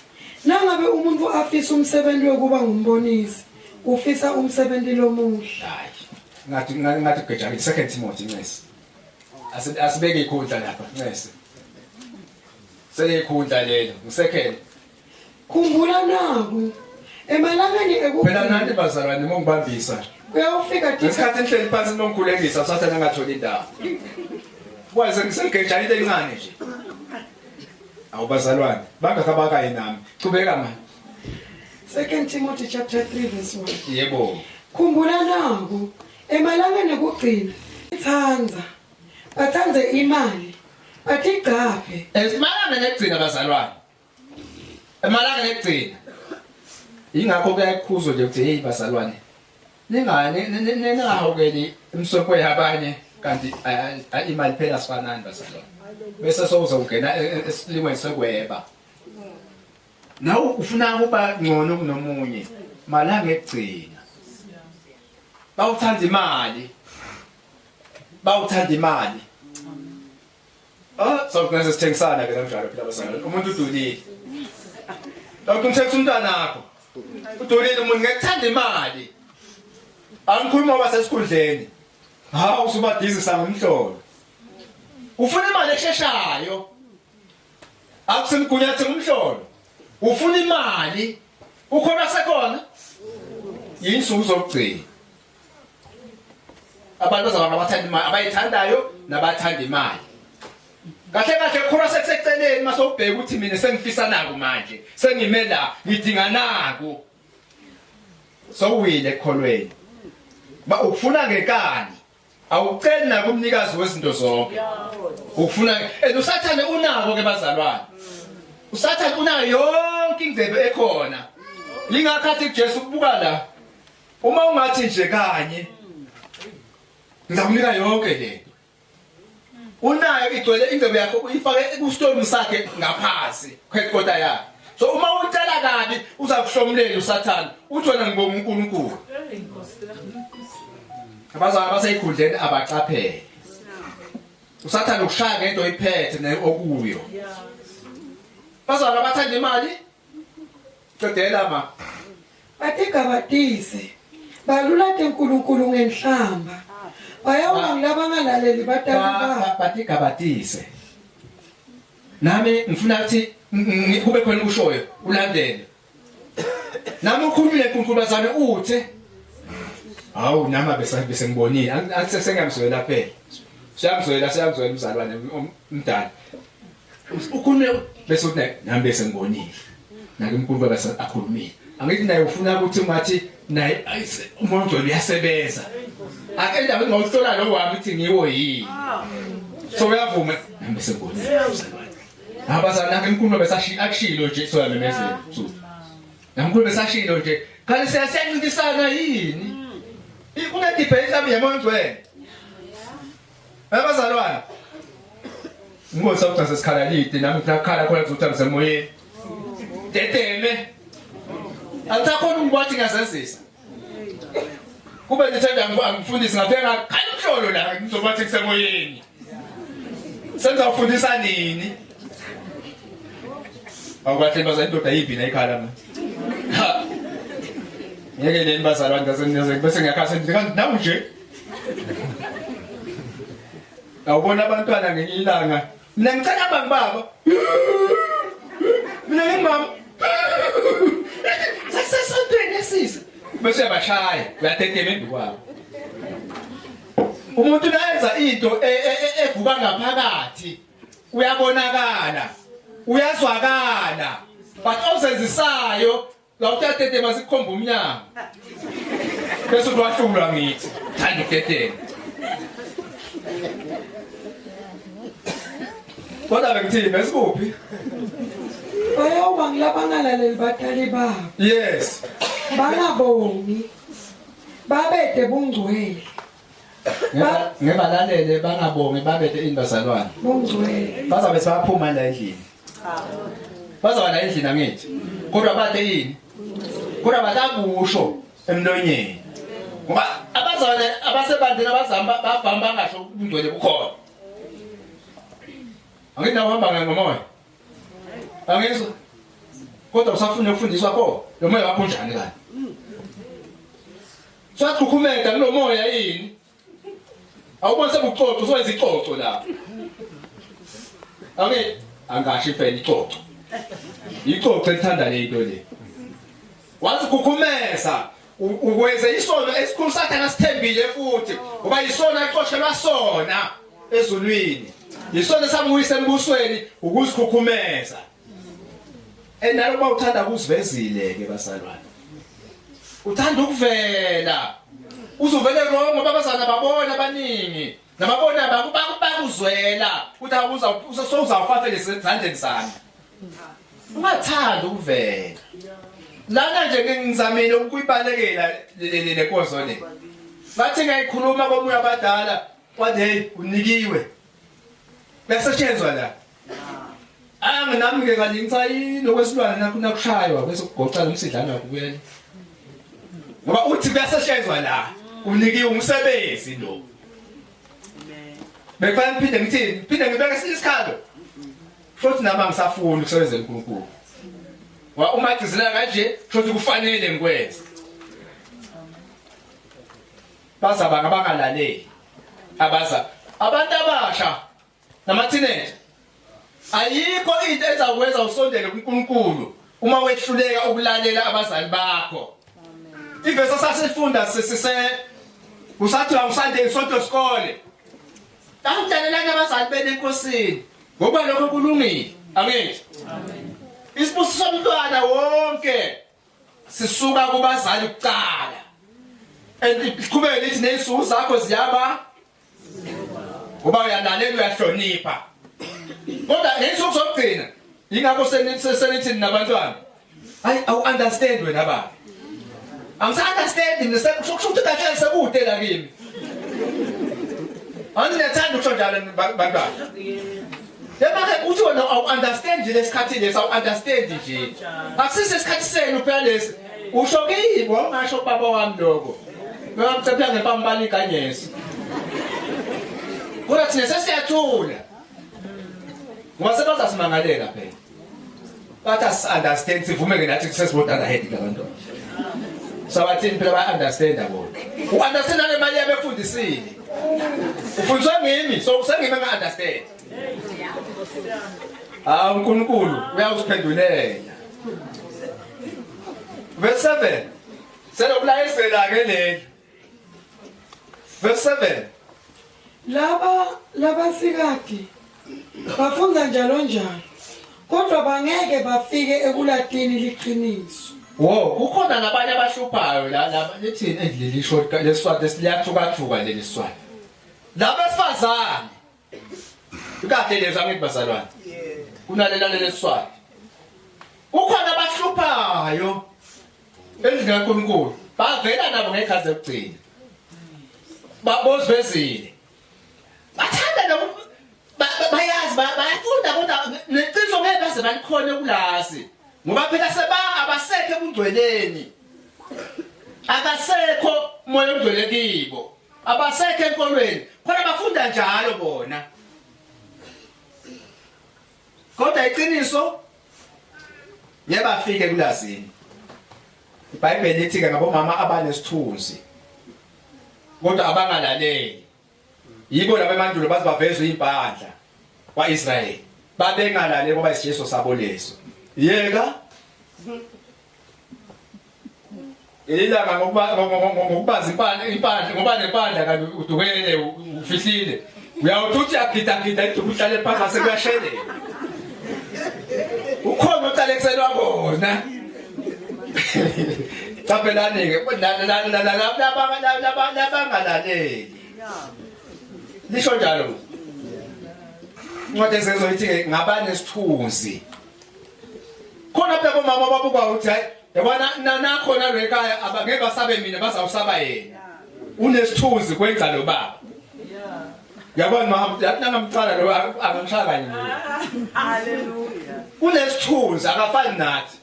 nangabe umuntu afisa umsebenzi wokuba ngumbonisi ufisa umsebenzi lomuhle. Hayi. Ngathi ngathi geja second Timothy ncesi. Asibeke ikhundla lapha ncesi. Seyikhundla lelo, ngisecond. Khumbula naku. Emalangeni Phela nani ekugcina bazalwane mongibambisa. kuyawufika Ngesikhathi nihleli phansi nomkhulekisa usathane angatholi indawo. Kwaze ngisegeja into encane nje. Awu bazalwane, bangakabakayi nami. Qhubeka manje. 2 Timothy chapter 3 verse 1. Yebo. Khumbula naku emalangeni ekugcina itsandza batsandze imali batigcaphe Emalanga nekugcina bazalwane. Emalanga nekugcina. Ingakho kuyakhuzwa nje ukuthi hey bazalwane ningani ningahawukeli imsoko yabanye kanti imali phela sifanani bazalwane. Bese sowuzongena esilimweni sekweba. Nawe ufuna ukuba ngcono kunomunye malanga ekugcina. Bawuthanda imali. Bawuthanda imali. Ah, sawukunase sithengisana ke kanjalo phela bazalwane. Umuntu udulile. Lokhu umthetho umntanakho. Udulile umuntu ngekuthanda imali. Angikhuluma ngoba sesikhundleni. Hawu usubadizisa ngomhlolo. Ufuna imali esheshayo. Akusimgunyathi ngumhlolo. Ufuna imali. Ukhona sekhona? Yinsuku zokugcina. Abantu bazaba ngabathanda imali, abayithandayo nabathanda imali. Kahle kahle khona sekuseceleni mase ubheka ukuthi mina sengifisa naku manje, sengime la, ngidinga naku. Sowile ekholweni. Ba ufuna ngenkani. Awuceli nakumnikazi wezinto zonke. Ufuna and uSathane unako ke bazalwane. uSathane unayo yonke ingcebo ekhona. Lingakhathi kuJesu kubuka la. Uma ungathi nje kanye ngizakunika yonke le. Unayo igcwele ingcebo yakho uyifake ku-storeroom sakhe ngaphansi headquarter yakhe. So uma ucela kabi uzakuhlomulela uSathane uthi wena ngibonga uNkulunkulu. Abazalwane abaseyikhundleni abaqaphele. uSathane ukushaya ngento oyiphethe naye okuyo. Bazalwane abathanda imali qedela ma. Batigabatise balulate uNkulunkulu ngenhlamba bayawuba ngilabangalaleli batali babo Batigabatise. Nami ngifuna ukuthi kube khona ushoyo ulandele. Nami ukhulumile uNkulunkulu bazalwane uthe Hawu nami bese ngibonile athi sengiyamzwela phela. Siyamzwela siyamzwela umzalwane umdala. Ukhulume bese uthi nami bese ngibonile. Nake uNkulunkulu bese akhulumile. Angithi naye ufuna ukuthi ungathi naye umoya ongcwele uyasebenza. Ake endaweni ngawuhlola lo wami uthi ngiwo yini. So uyavuma nami bese ngibonile umzalwane. Abazalwane nake uNkulunkulu bese akushilo nje soyamemezela. Namkhulu besashilo nje kanti siyasincintisana yini? Kune debate lami yamoya ongcwele. Abazalwane. Ngoba sawuthi sesikhala lide nami ngifuna ukukhala khona kuzothi ngisemoyeni. Dedeme. Angisakhona ukubona ngiyazenzisa. Kube ngithanda ngifundise ngafika ngakhala umhlolo la ngizobathi kusemoyeni. Sengizawufundisa nini? Awukahle baza indoda yiphi la ikhala manje. Ngeke leni bazalwane ngaze bese ngiyakhala sengithi kanti nawu nje. Awubona abantwana ngelinye ilanga. Mina ngicela bangibaba. Mina ngingimama. Sasesontweni esisa. Bese uyabashaya, uyatetema embi kwabo. Umuntu nayenza into evuka ngaphakathi uyabonakala, uyazwakala. But ozenzisayo la uyatetema sikhomba umnyango. Bese uthi wahlulwa ngithi, thanda ukutetema. Kodwa bengithini besikuphi? Bayawuba ngilabangalaleli batali babo Yes. bangabongi babede bungcwele Ngebalalele bangabongi babethe ini bazalwane. bungcwele Bazabe sebaphuma la endlini. Bazaba la endlini angithi. Kodwa bathe yini? Kodwa batakusho emlonyeni. Ngoba abazalwane abasebandleni abazama babhamba bangasho ubungcwele bukhona. Angithi nawe uhamba ngomoya. Angizwa. Kodwa usafuna ukufundiswa pho? Lo moya wakho unjani kanti? Siyakhukhumeta kulo moya yini? Awubona sebucoco uzowenza icoco la. Ake angasho iphela icoco. Icoco elithanda le into le. Wazikhukhumeza ukwenze isono esikhulu sathana sithembile futhi ngoba isono axoshelwa sona ezulwini. Isono samuyisa embusweni ukuzikhukhumeza. Enalo uma uthanda kuzivezile ke bazalwane. Uthanda ukuvela. Uzuvele wrong ngoba abazalwane babona abaningi. Nababona bakuzwela ukuthi awuza sowuzawufafela ezandleni zami. Ungathanda ukuvela. Lana nje ngizamile ukuyibalekela le nkonzo le. Bathi ngayikhuluma komunye abadala wathi hey unikiwe. Kuyasetshenzwa la. Angi nami ke kanti ngicayini okwesilwane nakho nakushaywa bese kugoqa nomsidlana wakho kuyena. Ngoba uthi kuyasetshenzwa la. Unikiwe umsebenzi lo. Bekufanele ngiphinde ngithini? Ngiphinde ngibeke esinye isikhalo. Futhi nami angisafuni ukusebenzela uNkulunkulu. Wa uma agcizela kanje, futhi kufanele ngikwenze. Bazaba ngabangalaleli. Abaza abantu abasha nama-teenager ayikho into ezakwenza usondele kuNkulunkulu uma wehluleka ukulalela abazali bakho ivesi sasifunda sisise kusathiwa usande isonto sikole Awulalelani abazali benu enkosini ngoba lokho kulungile angithi amen isibusiso somntwana wonke sisuka kubazali kuqala and iqhubeke lithi nezinsuku zakho ziyaba ngoba uyalalela uyahlonipha kodwa ngezinsuku zokugcina yingakho senithi nabantwana hayi awu understand wena baba angisa understand mina sekusho ukuthi kahle sekude la kimi Anginethanda ukusho njalo bantwana Yabake uthi wena awu understand nje lesikhathi lesi awu understand nje Akusise isikhathi senu phela lesi usho kimi wawungasho kubaba wami lokho Ngamcephela ngempambala iganyesi Kodwa thina sesiyathula Ngoba sebazasimangalela phela Bathi as understand sivume ke nathi sesibodana head labantwana. Sabathini phela ba understand bona. U understand le mali yabefundisile. Ufundiswa ngimi so usengimi nga understand. Ah uNkulunkulu uyawusiphendulela. Verse 7. Selokulayisela ke leli. Verse 7. Laba labasikati bafunda njalo njalo kodwa bangeke bafike ekulatini liqiniso. Wo, kukhona nabanye abahluphayo la la lithini eh leli short lesiswati lesiyathukathuka leli siswati. Laba besifazane. Kahle lezo angithi bazalwane. Kunalela leli siswati. Kukhona abahluphayo endlini kaNkulunkulu bavela nabo ngekhazi lokugcina babozvezile bathanda noku bayazi bayafunda kodwa neqiniso ngeke baze balikhone kulazi ngoba phela seba abasekho ebungcweleni akasekho moya ongcwele kibo abasekho enkolweni khona bafunda njalo bona kodwa iqiniso ngeke bafike kulazini iBhayibheli lithi ke ngabomama abanesithunzi kodwa abangalaleli yibo laba emandulo baze bavezwe impandla kwaIsrayeli babengalaleli ngoba isijesu sabo leso yeka Ilanga ngokuba ngokubaza impandla impandla ngoba nempandla kanti udukele ufihlile. Uyawuthi uthi uyagida gida iduku uhlale phansi sekuyashelela. Ukhona oqalekiselwa kona. Qaphelani ke laba labangalaleli. Lisho njalo. Incwadi ezenzo ithi ke ngabanesithunzi. Khona phela bomama babuka ukuthi hayi yabona nakhona lo ekhaya abangeke basabe mina bazawusaba yena. Unesithunzi kwenza lo baba. Yabona mama yathi nangamqala lo angangishaya kanye nje. Hallelujah. Unesithunzi akafani nathi.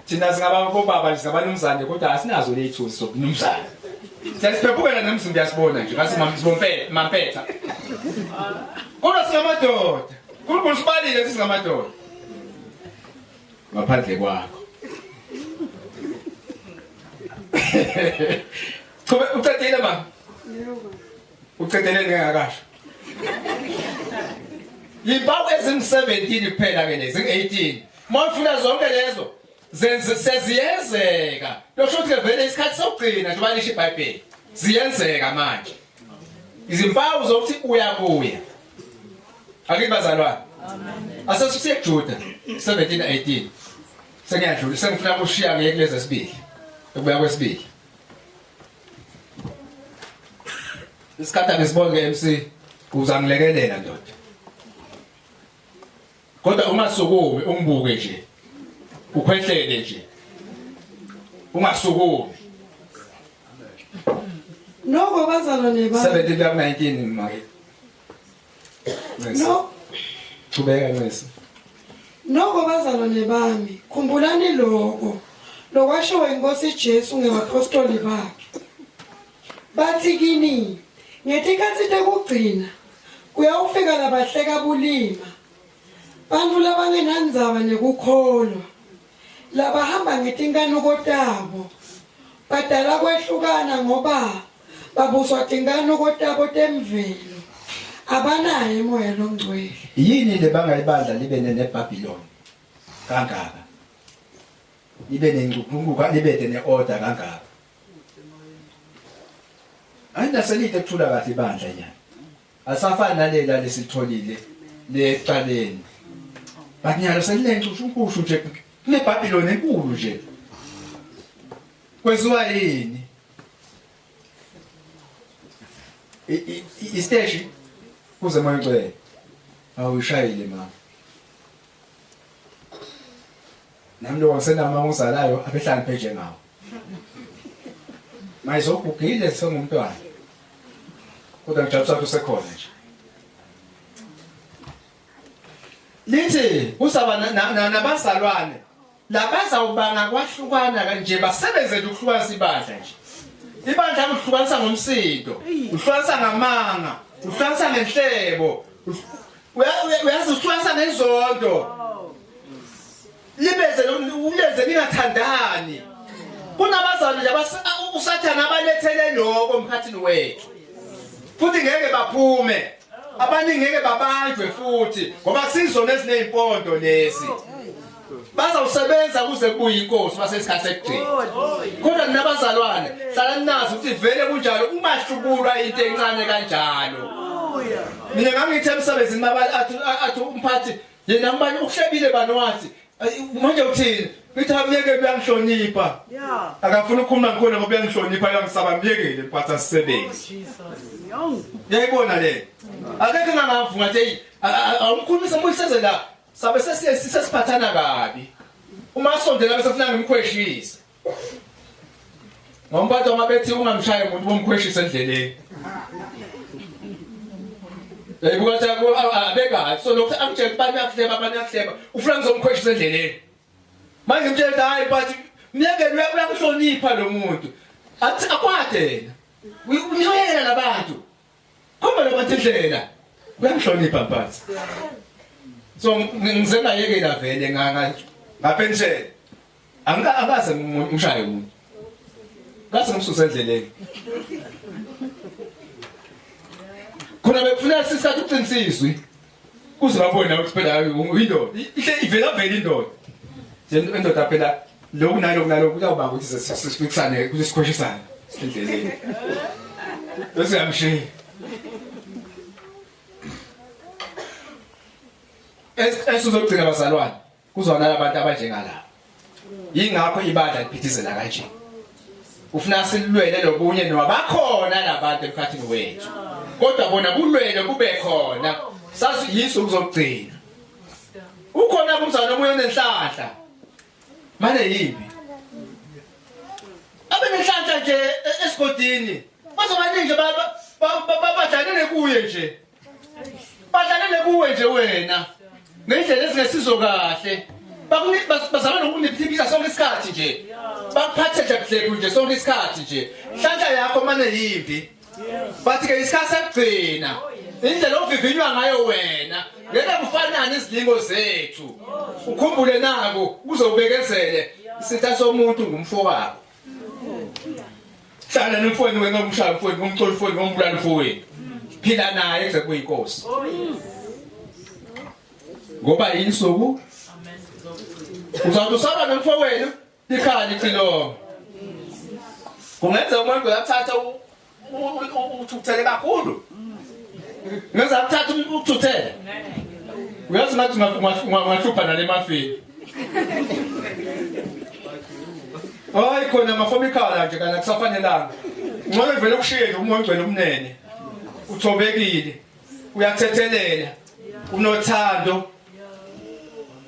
Thina singaba bobaba nje singabanumzane kodwa asinazo lezithunzi zobunumzane. Siyasiphephukela nemzimba yasibona nje ngathi mamsibompe mampetha. Kodwa singamadoda. uNkulunkulu sibalile singamadoda. Ngaphandle kwakho. Chube uqedile mama. Uqedele ngingakasho. Yimpawu ezingu-17 kuphela ke lezi, 18. Uma ufuna zonke lezo Seziyenzeka. Losho ukuthi vele isikhathi sokugcina njengoba lisho iBhayibheli. Ziyenzeka manje. Izimpawu zokuthi uyabuya. Akithi bazalwane. Amen. Asesuse kuJuda 17 18. Sengiyadlula sengifuna ukushiya ngeke kulezi esibili. Ukubuya kwesibili. Isikhathi angisibonge MC uzangilekelela ndoda. Kodwa ungasukumi ungibuke nje. Ukhwehlele nje. Ungasukumi. Noko bazalwane bami. 17 kuya 19 make. No. Qhubeka Ncesi. Noko bazalwane bami, khumbulani lokho lokwashiwo inkosi Jesu ngebapostoli bakhe. Bathi kini, ngetikhatsi tekugcina kuyawufika labahleka bulima, bantfu labangenandzaba nekukholwa, labahamba ngetinkanuko tabo, badala kwehlukana ngoba babuswa tinkanuko tabo temvelo, abanaye moya longcwele. Yini le bangayibandla libe neBabylon kangaka? Libe nengcuphunguka libe ne-order kangaka? Ayinaselide kuthula kahle ibandla nyana. Asafani nalela lesitholile leqaleni. Bakunyalo selilencushunkushu nje kuneBabylon enkulu nje. Kwenziwa yini? Isiteshi kuze moya ngcwele. Awushayile mama. Nami lo ngisenama ngozalayo abehlangiphe njengawo. Mayizogugile sengumntwana. Kodwa ngijabulisa ukuthi usekhona nje. Lithi kusaba nabazalwane labazawubanga kwahlukana kanje basebenzele ukuhlukanisa ibandla nje. Ibandla kuhlukanisa ngomsindo, uhlukanisa ngamanga, uhlukanisa ngenhlebo. Uyazi uhlukanisa ngenzondo. Libeze ulenze ningathandani. Kunabazalwane nje uSathane abalethele lokho emkhathini wethu. Futhi ngeke baphume. Abaningi ngeke babanjwe futhi ngoba kusizona ezinezimpondo lesi. Bazawusebenza kuze kubuye inkosi basesikhathi sekugcina. Kodwa nina bazalwane hlala ninazi ukuthi vele kunjalo ungahlubulwa into encane kanjalo. Mina ngangithi emsebenzini athi umphathi yena mbani uhlebile bani wathi manje uthini? Ngithi amyeke uyangihlonipha. Akafuna ukukhuluma ngikhona ngoba uyangihlonipha uyangisaba myekele mphathi asisebenzi. Uyayibona le. Akekho engangavuma athi hey awumkhulumisa mbuyiseze la. Sabe sesiye sisesiphathana kabi. Uma asondela bese funa ngimkhweshise. Ngomphathi wamabethi ungamshayi umuntu bomkhweshisa endleleni. Yayibuka ukuthi abekahle so lokhu angitshela abantu uyakuhleba abantu uyakuhleba ufuna ngizomkhweshisa endleleni. Manje ngimtshela ukuthi hayi but myekele uyakuhlonipha lo muntu. Athi akwade yena. Uyena labantu. Khomba labantu indlela. Uyangihlonipha mphathi. So ngize ngayekela vele nganga ngapenshela. Angikaze ngishaye umuntu. Ngase ngimsuse endleleni. Khona bekufuneka sisathu uqinisa izwi. Kuze babone ukuthi phela uyindoda. Ihle ivela vele indoda. Indoda phela lokhu nalokhu nalokhu kuyawubanga ukuthi sifikisane ukuthi sikhweshisane endleleni. Bese yamshiya. Esizogcina bazalwane. Kuzona abantu abanjengalaba. Yingakho ibandla liphithizela kanje. Ufuna silwele lobunye noma bakhona labantu emkhathini wethu. Kodwa bona bulwele kube khona. Sazi yiso kuzogcina. Ukhona kumzana omunye onenhlanhla. Manje yimbi. Abe nenhlanhla nje esigodini. Bazobaningi nje badlalele kuye nje. Badlalele kuwe nje wena. Ngendlela ezingesizo kahle. Bazama nokuniphiphisa sonke isikhathi nje. Bakuphathe nje buhlephu nje sonke isikhathi nje. Nhlanhla yakho mane yimbi. Bathi ke isikhathi sekugcina. Indlela ovivinywa ngayo wena ngeke kufanane izilingo zethu. Ukhumbule naku kuzobekezele isitha somuntu ngumfowabo. Hlala nomfowenu wena umshaya umfowenu umcola umfowenu umbulala umfowenu. Phila naye kuze kuyinkosi. Ngoba insuku. Uzawuthi usaba nomfowenu likhali icilongo. Kungenza umuntu uyathatha uthukuthele kakhulu. Ngenza akuthatha ukuthuthele. Uyazi ngathi ungahlupha nale mafini. Hayi khona amafomikhala nje kana kusafanelanga. Ngcono vele ukushiye nje umoya ongcwele umnene. Uthobekile. Uyathethelela. Unothando.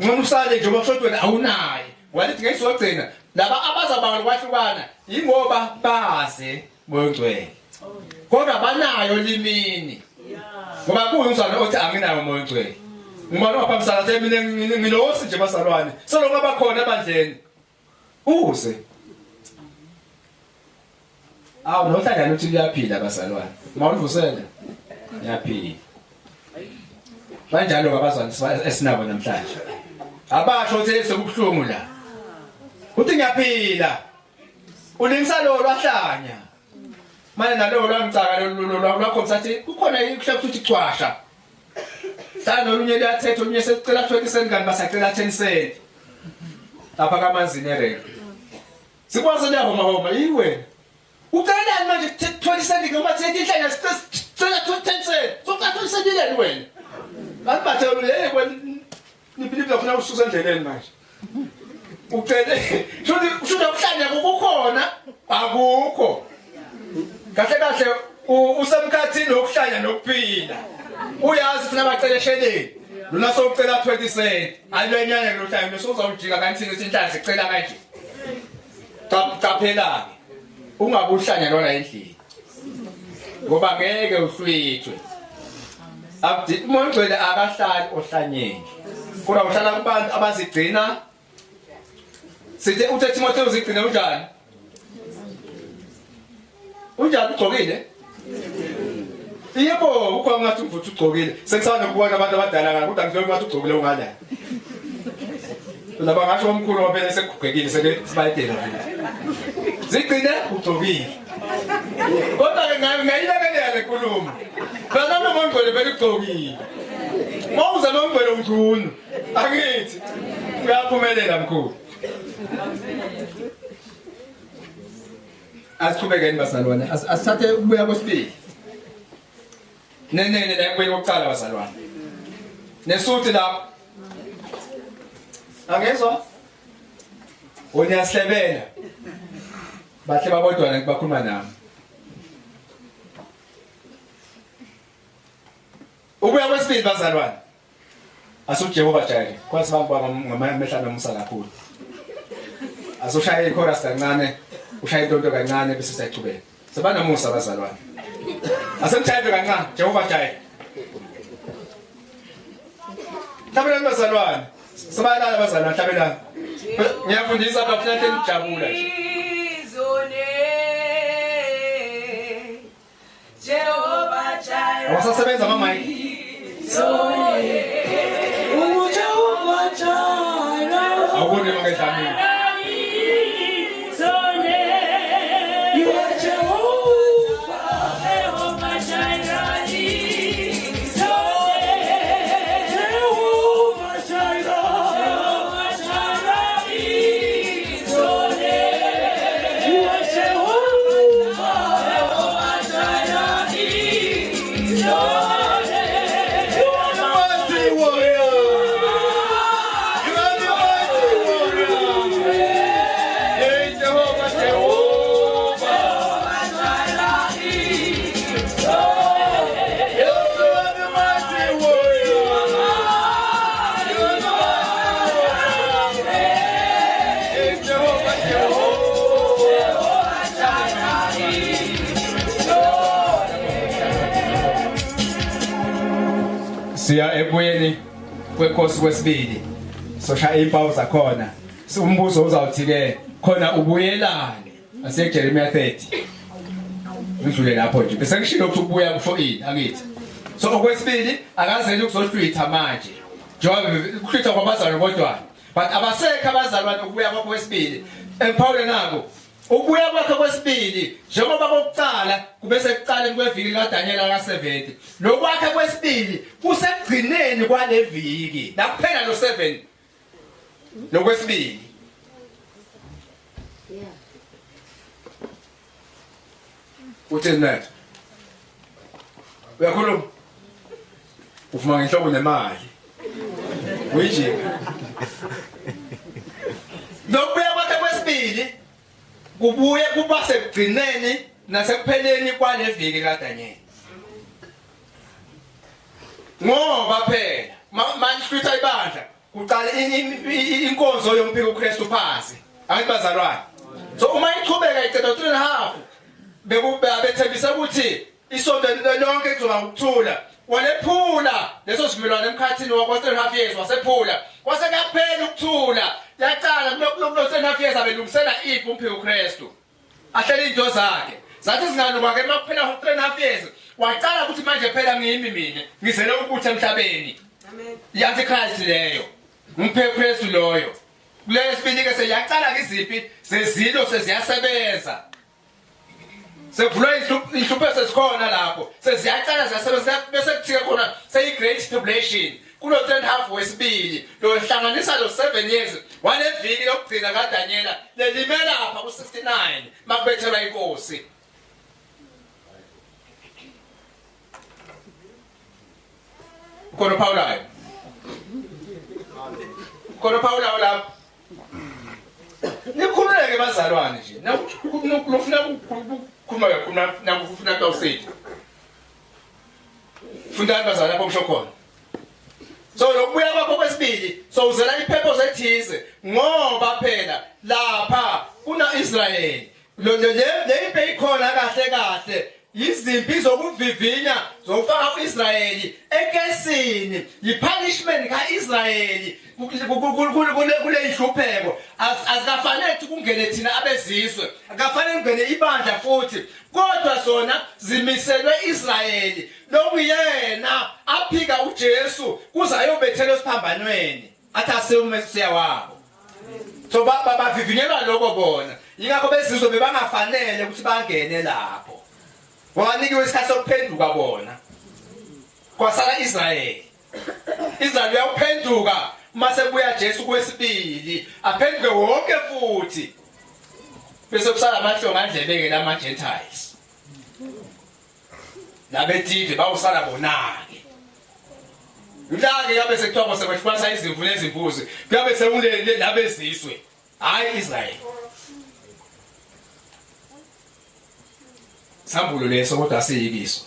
Ngcono usale nje ngoba wena awunaye. Walithi ngeyizogcina laba abazabanga kwahlukana ingoba baze moya ongcwele. Kodwa banayo limini. Ngoba kuyumzalwane othi anginayo moya ongcwele. Ngubani owaphamsana athe mina ngilosi nje bazalwane. Selokhu abakhona ebandleni. Uze. Awu nohlangana uthi uyaphila bazalwane. Mawulivusele. Uyaphila. Banjalo abazalwane esinabo namhlanje. Abasho ukuthi sekubuhlungu la. Uthi ngiyaphila. Ulingisa lo lwahlanya. Manje nalowo lwamcaka lwakhombisa ukuthi kukhona ikuhle ukuthi cwasha. Hlala nolunye luyathetha olunye sekucela 20 cent kanti basacela 10 cent. Lapha kamanzini ereke. Sikwazi liyahoma homa yiwe. Ucelani manje 20 cent noma 30 inhlanya sicela 10 cent. Socela 20 cent ileni wena. Kanti bathe hey wena niphiliphi ufuna ususa endleleni manje. Ucele shuthi shuthi ukuhlanya kukhona akukho. Kahle kahle usemkhathini wokuhlanya nokuphila. Uyazi funa bacelesheleni. Lona sowucela 20 cent. Alwenyanya lohlanya losozawujika kanti thina inhlanzi sicela kanje. Qaphela ke. Ungabuhlanya lona endlini. Ngoba ngeke uhlwithwe. Abdi umoya ongcwele akahlali ohlanyeni. Kodwa uhlala kubantu abazigcina. Sithe uthe Timotheo uzigcine unjani? Unjani ugcokile? Yebo, ukhona ngathi umvuthu ugcokile. Sengisanda ukubona abantu abadala ngala kodwa ngizwe ngathi ugcokile ungala. Laba ngasho omkhulu waphela sekugugekile seke sibayidela vele. Zigcine ugcokile. Kodwa ke ngayilekelela le nkulumo. Phela noma ungcwele vele ugcokile. Mawuza nomngcwele ungcono. Angithi uyaphumelela mkhulu. Asiqhubekeni bazalwane, asithathe ukubuya kwesibili. Nenene la ekubuye kokuqala bazalwane. Nesuthi lapho. Angezwa? Uyahlebela. Bahle babodwana bakhuluma nami. Ukubuya kwesibili bazalwane. AsuJehova Jireh. Kwazi bangibanga ngamehla nomusa kakhulu. Asushaye ichorus kancane, ushaye intonto kancane bese siyachubeka. Sebanomusa bazalwane. Asemshaye kancane Jehova Jireh. Hlabelani bazalwane. Sebayalala bazalwane hlabelani. Ngiyafundisa lapha futhi nijabula nje. Awasasebenza ama mic. UJehova Jireh. Awuboni uma ngedlamini. You are Jehovah. Jehovah Jireh. You are Jehovah. Mighty warrior. You are the mighty warrior. Hey, Jehovah, Jehovah. You are the mighty warrior. You are the mighty warrior. Hey, Jehovah, Jehovah. Siya ebuyeni kwenkosi kwesibili. Soshaya impawu zakhona. Umbuzo uzawuthi ke khona ubuyelani? Ase Jeremiah 30. Ngidlule lapho nje. Bese ngishilo ukuthi ubuya kusho ini angithi. So okwesibili akazeli ukuzohlwitha manje. Njengoba ukuhlwitha kwabazalwane kodwa. But abasekho abazalwane ukubuya kwakho kwesibili. Emphawule nako. Ukubuya kwakhe kwesibili njengoba kokuqala kube sekuqaleni kweviki kaDaniel ka-70. Lokwakhe kwesibili kusekugcineni kwale viki. La kuphela lo 7. Lokwesibili. Uthini manje? Uyakhuluma? Ufuma ngenhloko nemali. Uyijika. Lokubuya kwakhe kwesibili kubuye kuba sekugcineni nasekupheleni kwaleviki kaDaniel. Ngoba phela manihlwitha ibandla kuqala inkonzo yomphiko uKristu phansi. Angithi bazalwane. So uma iqhubeka iceda 3.5 bekubethembisa ukuthi isonto lonke kuzoba ukuthula. Walephula leso sivumelwano emkhathini wakwa 3.5 years wasephula. Kwase kuyaphela ukuthula. Yaqala kulo 3.5 years abelungisela iphi umphiko uKristu. Ahlele into zakhe. Zathi zingaluka ke makuphela 3.5 years waqala ukuthi manje phela ngimi mina ngizele ukuthi emhlabeni. Amen. I-Antichrist leyo. Ngiphe Kristu loyo. Kulesibili ke seyaqala ke izimpi zezilo seziyasebenza. Sekuvulwa inhlupho sesikhona lapho. Seziyaqala ziyasebenza bese kuthika khona seyi great tribulation. Kulo 3.5 wesibili lo hlanganisa lo 7 years waleviki lokugcina kaDaniela lelimela lapha ku69 makubethelwa inkosi. Khona Paulayo. Khona Paulayo lapho. Nikhululeke bazalwane nje. Nakufuna ukukhuluma kakhulu nakufuna kawusithi. Fundani bazalwane lapho kusho khona. So lokubuya kwakho kwesibili so uzela ipurpose ethize ngoba phela lapha kuna Israel. Le impi ikhona kahle kahle. Izimpi zokuvivinya zokufaka uIsrayeli ekesini, yipunishment kaIsrayeli kule inhlupheko. Azikafanele kungene thina abezizwe, akafanele kungene ibandla futhi, kodwa zona zimiselwe Israyeli lokuyena aphika uJesu kuze ayobethelwa esiphambanweni athi asewumesiya wabo. So bavivinyelwa lokho bona, yingakho bezizwe bebangafanele ukuthi bangene lapho. Wanikiwe isikhathi sokuphenduka bona. Kwasala Israel. Israel uyaphenduka mase kubuya Jesu kwesibili, aphenduke wonke futhi. Bese kusala amahlonga andlebeke lama Gentiles. Labetive bawusala bonake. Mhlake yabe sekuthiwa sekwehlukanisa izimvu nezimbuzi, kuyabe sekulele labezizwe, hayi Israel. Sambulo leso kodwa asiyikiso.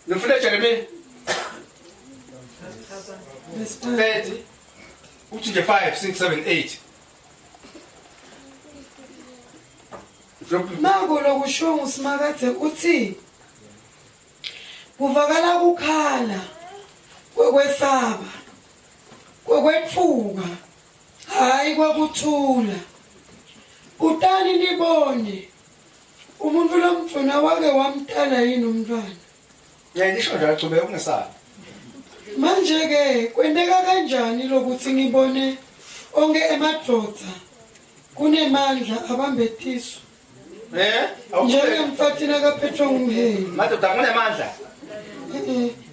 Nifuna Jeremiah 30 uthi nje 5 6 7 8. Nako lokushiwo nguSimakadze uthi kuvakala kukhala kwekwesaba kwekwetfuka hayi kwakuthula. Utani nibone umuntu lomfuna wake wamtala yini umntwana. Ngisho njalo chubeka ungesabi. Manje ke kwenteka kanjani lokuthi ngibone onke emadvodza kunemandla abambethiso? Njengemfati nakaphethwe ngumheli. Madoda kunemandla.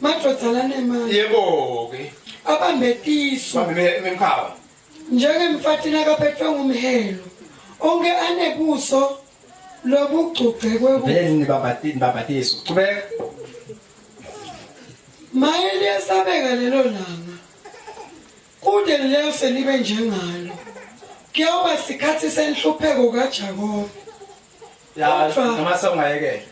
Madvodza lanemandla. Yebo ke. Abambethiso. Bambe Njengemfati nakaphethwe ngumhelo. Onke anebuso lobugcugce kwebu. Vele nibabatiso. Chubeka. Maye liyasabeka lelo langa. Kude leyo selibe njengalo. Kuyawuba sikhathi senhlupheko kaJakobe. Ya noma sewungayekela.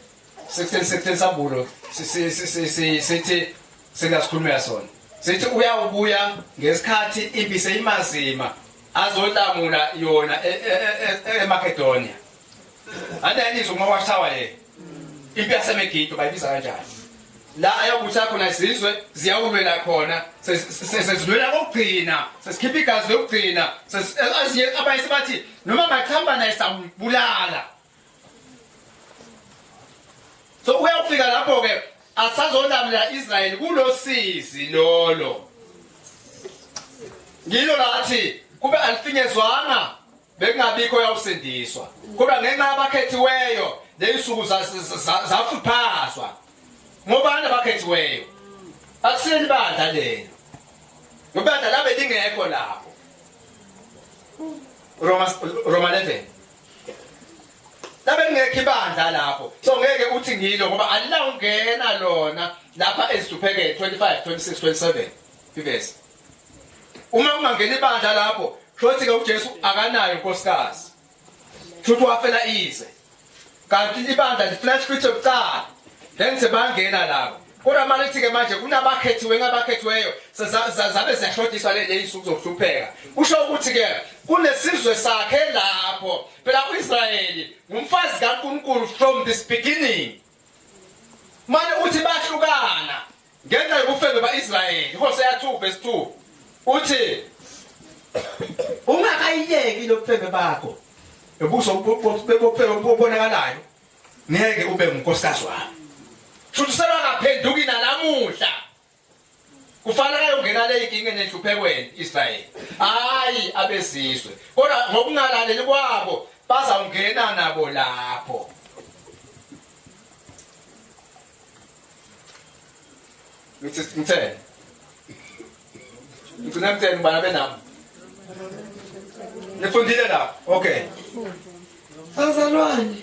16 sambulo sithi singasikhulumela sona. Sithi uyawubuya ngesikhathi impi seyimazima azolamula yona eMakedonia. Andayizwa uma washawa le. Impi yaseMegido bayibiza kanjani? La ayobutha khona izizwe ziyawulwela khona sesizilwela kokugcina sesikhipha igazi lokugcina ezinye abanye sebathi noma ngachamba naye sambulala. So uyawufika lapho ke asazolamula Israel kulosizi lolo. Ngilo lathi kube alifinyezwanga bekungabikho yawusindiswa, kodwa ngenxa yabakhethiweyo leyisuku zafuphazwa. Ngoba abakhethiweyo akuseli bandla lelo. Ngoba labe lingekho lapho. Roma 11. Labe lingekho ibandla lapho. So ngeke uthi ngilo ngoba alilawungena lona lapha ezihluphekeni 25 26 27 ivesi. Uma kungangena ibandla lapho, shothi ke uJesu akanayo inkosikazi. Shothi wafela ize. Kanti ibandla lifuna scripture kuqala. Then sebangena lapho. Kodwa manje ke manje kunabakhethiwe ngabakhethiweyo zabe ziyashodiswa le leyisuku zokuhlupheka. Kusho ukuthi ke kunesizwe sakhe lapho. Phela uIsrayeli ngumfazi kaNkulunkulu from this beginning. Manje uthi bahlukana ngenxa yobufebe baIsrayeli. Hosea 2 verse 2 uthi ungakayiyeki lobufebe bakho nobuso bobufebe obonakalayo ngeke ube ngunkosikazi wami. Shuthi selwangaphenduki nalamuhla. Kufanele ayongena le inkinga nenhluphekweni Israyeli. Hayi abezizwe. Kodwa ngokungalaleli kwabo bazawungena nabo lapho. Ngithi ngitheni? Ngigcina ngitheni ngibala benami. Nifundile lapho? Okay. Bazalwane,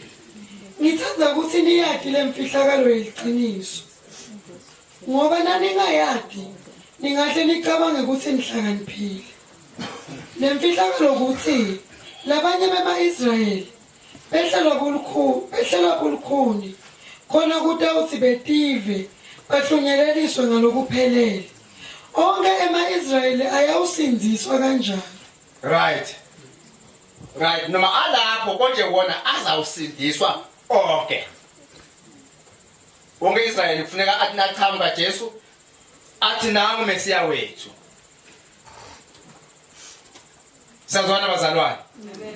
ngithanda ukuthi niyati le mfihlakalo yeliqiniso. Ngoba naningayati, ningahle nicabange ukuthi nihlakaniphile. Le mfihlakalo ukuthi labanye bema-Israyeli behlelwa bulukhuni khona kutawuthi betive bahlunyeleliswe ngalokuphelele. Onke ema-Israyeli ayawusindziswa kanjalo. Right. Right, noma alapho konje wona azawusindiswa onke. Wonke Israyeli kufuneka athi naqhamuka Jesu athi nangu Mesiya wethu. Sazwana bazalwane.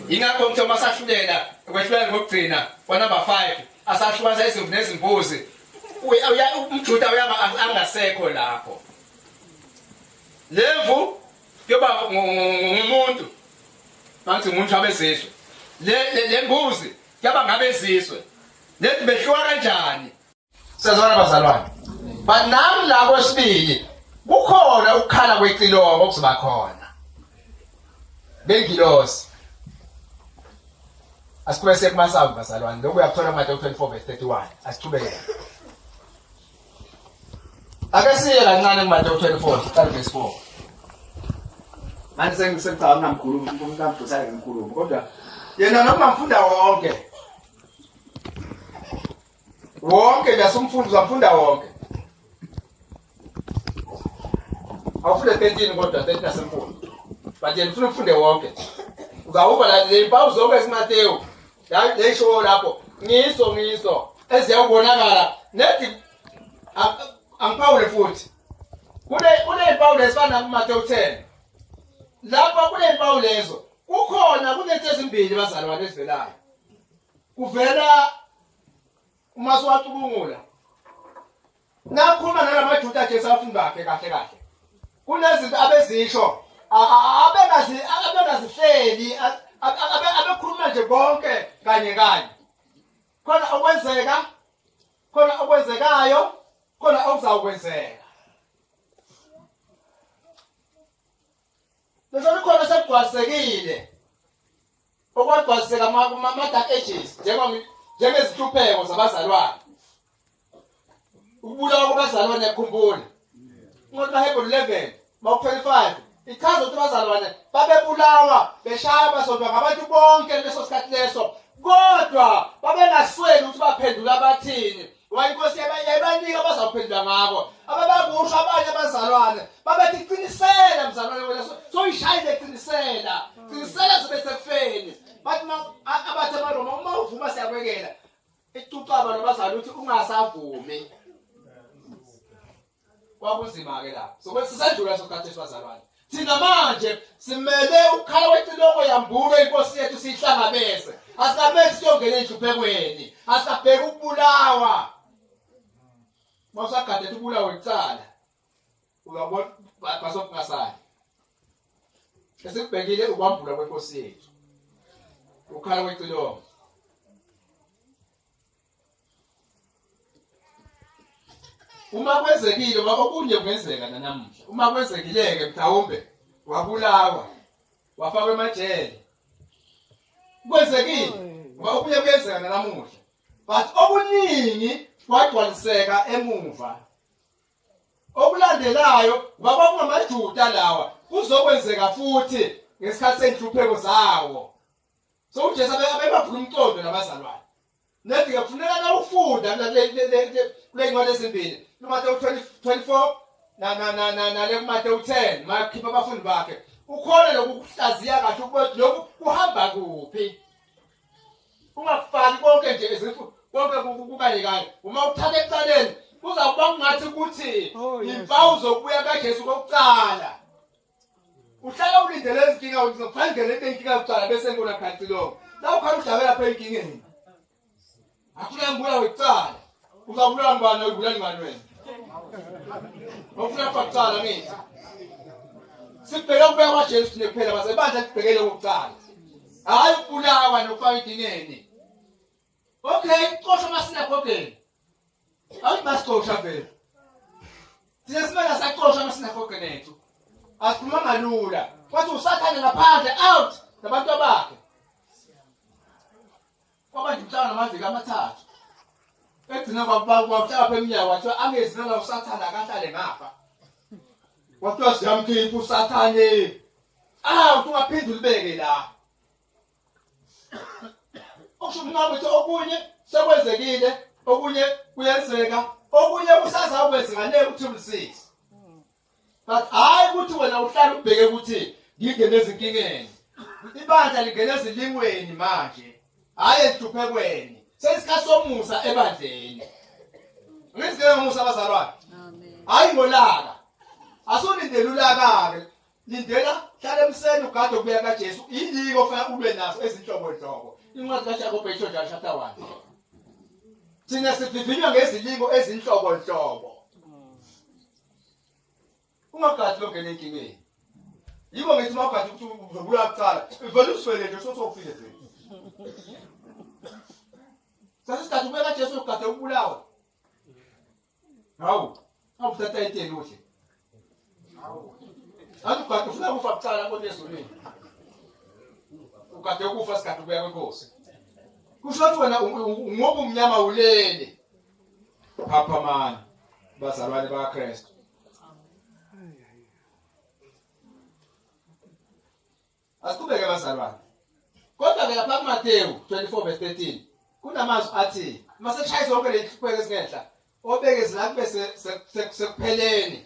Ingakho ngithe uma sahlulela kwehlulela ngokugcina kwa number 5 asahlukanisa izimvu nezimbuzi umJuda uyaba angasekho lapho. Lemvu kuyoba ngumuntu mangithi umuntu abezizwe. Le lembuzi kuyaba ngabezizwe. Lethi behluka kanjani? Sazwana bazalwane. But nami la kwesibili kukhona ukukhala kwecilongo okuzoba khona. Bengilosi. Asiqhubeke siye kumasamu bazalwane. Lokhu uyakuthola kuMateyu 24 verse 31. Asiqhubeke. Ake siye kancane kuMateyu 24 siqale verse 4. Manje sengisecabanga ngamkhuluma umuntu ngikhuluma kodwa yena noma ngifunda wonke wonke nje asumfundi uzamfunda wonke awufunde 13 kodwa 13 asemfundo but yena ufuna ufunde wonke uzawuva la le mpawu zonke esiMateyu leisho lapho ngiso ngiso eziyawubonakala nedi angiphawule futhi kule kunezimpawu lesifana kuMateyu 10 lapho kunezimpawu lezo kukhona kunethe ezimbili bazalwane ezivelayo kuvela uma siwacubungula nakhuluma nalamaJuda Jesu abafundi bakhe kahle kahle kunezinto abezisho abengazi abengazihleli abekhuluma nje konke kanye kanye khona okwenzeka khona okwenzekayo khona okuzawukwenzeka Lesona khona sekugcwalisekile okwagcwaliseka kuma-dark ages njengezinhlupheko zabazalwane ukubulawa kwabazalwane khumbula incwadi kaHebheru 11 maku-25 ichaza ukuthi abazalwane babebulawa beshaya basondwa ngabantu bonke leso sikhathi leso kodwa babengasweli ukuthi baphendula bathini Ngoba inkosi yayibanika abazawuphendula ngako. Ababakusho abanye abazalwane babethi qinisela mzalwane wena soyishayile qinisela. Qinisela sibe sekufeni. Bathi abathi amaRoma uma uvuma siyakwekela. Icucaba nabazali ukuthi ungasavumi. Kwakunzima ke lapho. So sisadlula sosikhathi esibazalwane. Thina manje simele ukukhala kwecilongo yambulo inkosi yethu siyihlangabeze. Asikamele siyongena enhluphekweni. Asikabheki ukubulawa. Mawusagade ubulawe kucala. Uyabona basokungasali. Esikubhekile ukwambula kwenkosi yethu. Ukukhala kwecilongo. Uma kwenzekile ngoba okunye kungenzeka nanamuhla. Uma kwenzekile-ke mhlawumbe wabulawa, wafakwa emajele. Kwenzekile ngoba okunye kuyenzeka nanamuhla. But okuningi kwagcwaliseka emuva. Okulandelayo ngoba kwakungamaJuda lawa kuzokwenzeka futhi ngesikhathi senhlupheko zawo. So uJesu abebavula umqondo nabazalwane. Nethi ke kufuneka nawufunda kule ncwadi ezimbili kuMateyu 24 na na na na nale kuMateyu 10 makhipha abafundi bakhe ukhona lokukuhlaziya kahle ukuthi lokhu kuhamba kuphi ungakufaki konke nje izimfu konke kukanye kanye uma ukuthatha ekuqaleni kuzakuba kungathi ukuthi oh, impawu zokubuya kaJesu kokuqala uhlala ulindele izinkinga uzophangela into inkinga kuqala bese ngibona phansi lokho la ukhala udlale lapha enkingeni akuna ngibula wekuqala uzabulala ngubani uyibulala ngani wena ofuna kuqala ngithi sibheke ukubeka kwaJesu nekuphela basebandla sibhekele ukuqala hayi ukubulawa nokufaka enkingeni Okay, xosha amasinagogeni. Awuthi basixosha vele. Thina simele saxosha amasinagogeni ethu. Asiphumanga lula. Kwathi usathane ngaphandle out nabantu abakhe. Kwaba nje umhlangano amaviki amathathu. Egcina kwakuhlala pha emnyango kwathiwa angezi nala usathane akahlale ngapha. Kwathiwa siyamkhipha usathane. Out ungaphinde ulibeke la. Okusho ukuthi okunye sekwenzekile, okunye kuyenzeka, okunye kusazakwenzeka le ku-triple six. But hhayi ukuthi wena uhlale ubheke ukuthi ngingene ezinkingeni. Ibandla lingena ezilingweni manje, hhayi enhluphekweni. Seyisikhathi somusa ebandleni. Ngizike ngomusa abazalwane. Hhayi ngolaka. Asulindele ulaka-ke. Lindela hlala emseni ugade ukubuya kaJesu. Yini ofanele ulwe nazo ezinhlobonhlobo. Incwadi kaJakobe isho njalo chapter 1. Thina sivivinywa ngezilingo ezinhlobonhlobo. Ungagadi longena enkingeni. Yiko ngithi uma ugadi ukuthi uzobulala kuqala, vele uswele nje sosofile vele. Sasisigade ukubuya kaJesu ugade ukubulawa. Hawu, awuthatha iteki uhle. Hawu. Athi ugade ufuna kufa kuqala kodwa ezulwini. Ugade ukufa sigade ukuya kwenkosi. Kusho ukuthi wena ngoba umnyama ulele. Phaphamani bazalwane bakaKristu. Asiqhubeke bazalwane. Kodwa ke lapha kuMateyu 24 verse 13 kunamazwi athi mase kushaya zonke lezi nhlupheko ezingenhla obekezela kube sekupheleni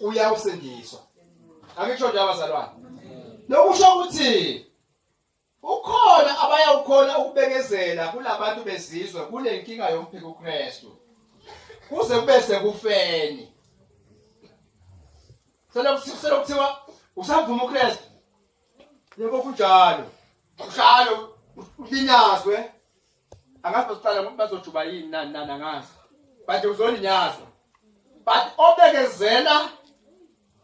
uyawusindiswa. Angisho nje abazalwane. Lokusho ukuthi ukhona abayawukhona ukubekezela kulabantu bezizwe kule nkinga yomphiko uKristu kuze kube sekufeni. Selokuthiwa usavuma uKristu. Yebo kunjalo. Ushalo ulinyazwe. Angazi basiqala ngokuthi bazojuba yini nani nani angazi. But uzolinyazwa. But obekezela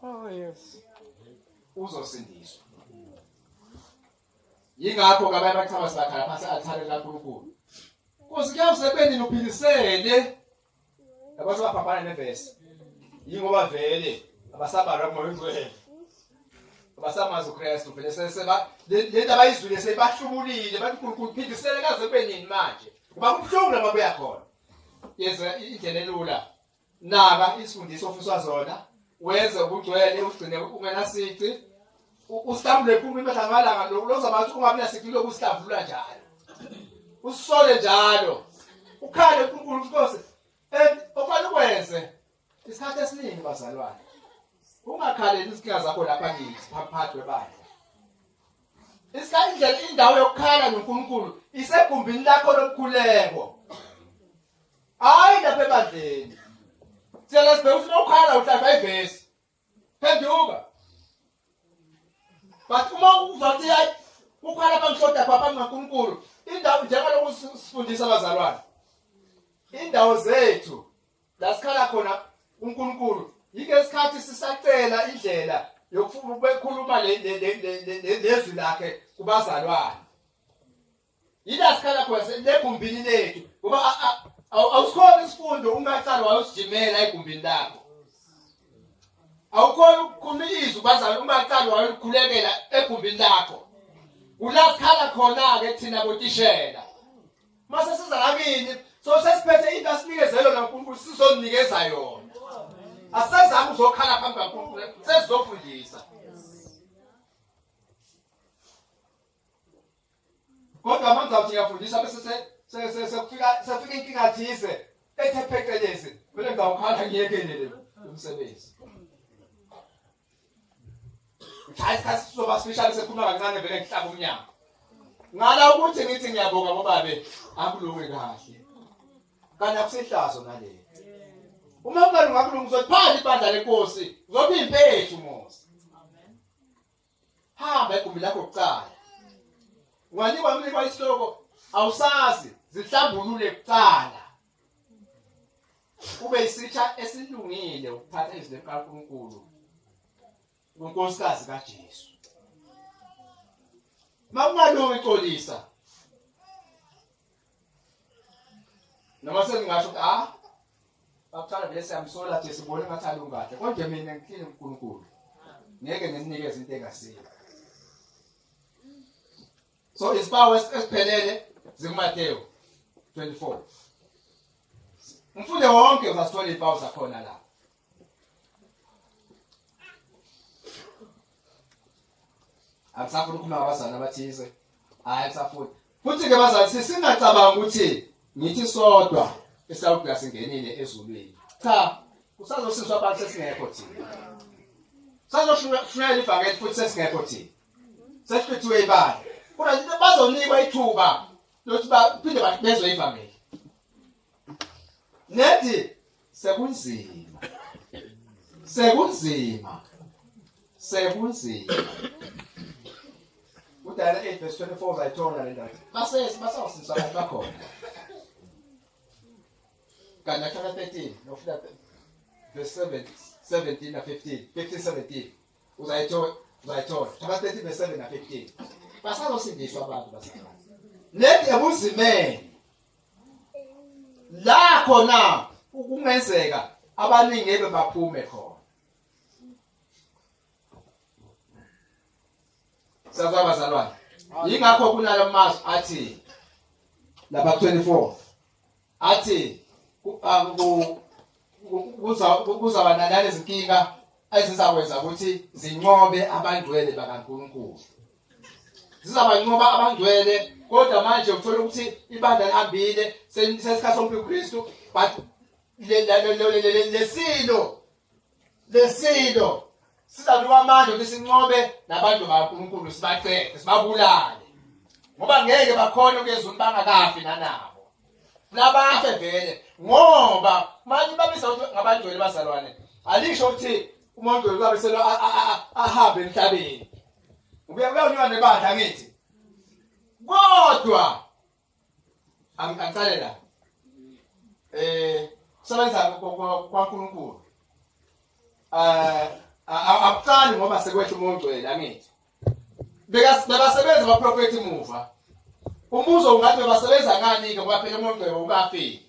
Oh yes. Uzosindiswa. Yingakho ke abanye bachaba sibakhala phansi althare likaNkulunkulu. Nkosi kuyawusebenini uphilisele Yabo sebaphambana nevesi. Yingoba vele abasabalwa kumoya ongcwele. Abasamazi uKristu vele seseba le ndaba ayizwile seyibahlubulile bathi uNkulunkulu phindisele kaze kube nini manje. Kuba kubuhlungu lapha kuya khona. Yenza indlela elula. Naka isifundiso ofiswa zona wenze ubugcwele ugcine ungenasici usihlambule phuma imihla ngamalanga lokuloza bathi ungabi nasici lokhu usihlambulula njalo usisole njalo ukhale uNkulunkulu inkosi and ofanele ukwenze isikhathi esiningi bazalwane ungakhaleli izinkinga zakho lapha kithi phakathi kwebandla isikhathi indlela indawo yokukhala noNkulunkulu isegumbini lakho lomkhuleko hayi lapha ebandleni siyala sibheke ufuna ukukhala uhlahla ivesi phenduka but uma uva ukuthi hayi kukhala abangishoda khona phambi kaNkulunkulu indawo njengalokhu sifundisa abazalwane indawo zethu la sikhala khona uNkulunkulu yingesikhathi sisacela indlela yokukhuluma lezwi lakhe kubazalwane yila sikhala khona legumbini lethu ngoba Awusikhona isifundo ungaqali wayosijimela egumbini lakho. Awukhona ukukhuluma izwi bazalwane ungaqali wayolikhulekela egumbini lakho. Kula sikhala khona-ke thina botishela. Mase siza lakini so sesiphethe into asinikeze yona uNkulunkulu sizonikeza yona. Asizange uzokhala phambi kaNkulunkulu sesizofundisa. Kodwa manje ngizawuthi ngiyafundisa bese sekufika sefika inkinga thize ethe phecelezi vele ngizawukhala ngiyekele le umsebenzi. Hayi isikhathi sizoba sifishane sekhuluma kancane vele ngihlaba umnyango. Ngala ukuthi ngithi ngiyabonga bobabe akulunge kahle. Kanti akusihlazo naleli. Uma ungalunga kulunga uzothi phakathi ibandla lenkosi uzothi impethu mos. Hamba egumbi lakho kuqala. Unganikwa unikwa isihloko awusazi zihlambulule kuqala. Ube isitsha esilungile ukuphatha izwi likaNkulunkulu kunkosikazi kaJesu. Makungalungi xolisa. Noma sengingasho ukuthi ah bakuthanda vele siyamsola nje sibone ngathi alungahle konje mina ngihlile uNkulunkulu ngeke ngimnikeze into engasiyo so isibawo esiphelele zikuMateyu 24 umfunde wonke uzasithola izimpawu zakhona la akusafuni ukukhuluma ngabazali abathize hayi akusafuni futhi ke bazali sisingacabanga ukuthi ngithi sodwa esawukuya singenile ezulwini cha kusazosizwa abantu sesingekho thina sazoshumayela ivangeli futhi sesingekho thina sesihluthiwe ibandla kodwa bazonikwa ithuba lokuthi baphinde bezwe ivangeli nethi sekunzima sekunzima sekunzima uDaniel 8 verse 24 uzayithola le ndawo basesi basawusindiswa abantu bakhona kanti chapter 13 nofika verse 7 17 na 15 15 17 uzayithola uzayithola chapter 13 verse 7 na 15 basazosindiswa abantu basakazi nethi ebuzimeni la khona kungenzeka abaningi ngeke baphume khona sazwa bazalwane yingakho kunalo mazwi athi lapha 24 athi kuzaba nalezi nkinga ezizakwenza ukuthi zinqobe abangcwele bakaNkulunkulu zizabanqoba abangcwele kodwa manje uthola ukuthi ibandla lihambile sesikhathi somphikristu but lesilo lesilo sizakuba amandla ukuthi sinqobe nabantu bakaNkulunkulu sibaqede sibabulale ngoba ngeke bakhona ukuyezulu bangakafi nanabo labafe vele ngoba manje babiza ukuthi ngabangcwele bazalwane alisho ukuthi umuntu ubabiselwa ahambe emhlabeni ubuya kuyonywa nebandla ngithi kodwa angiqale la eh kusebenza kwaNkulunkulu eh akuqali ngoba sekwehla umoya ongcwele angithi bebasebenza abaprofethi muva umbuzo ungathi bebasebenza ngani-ke ngoba phela umoya ongcwele ukafiki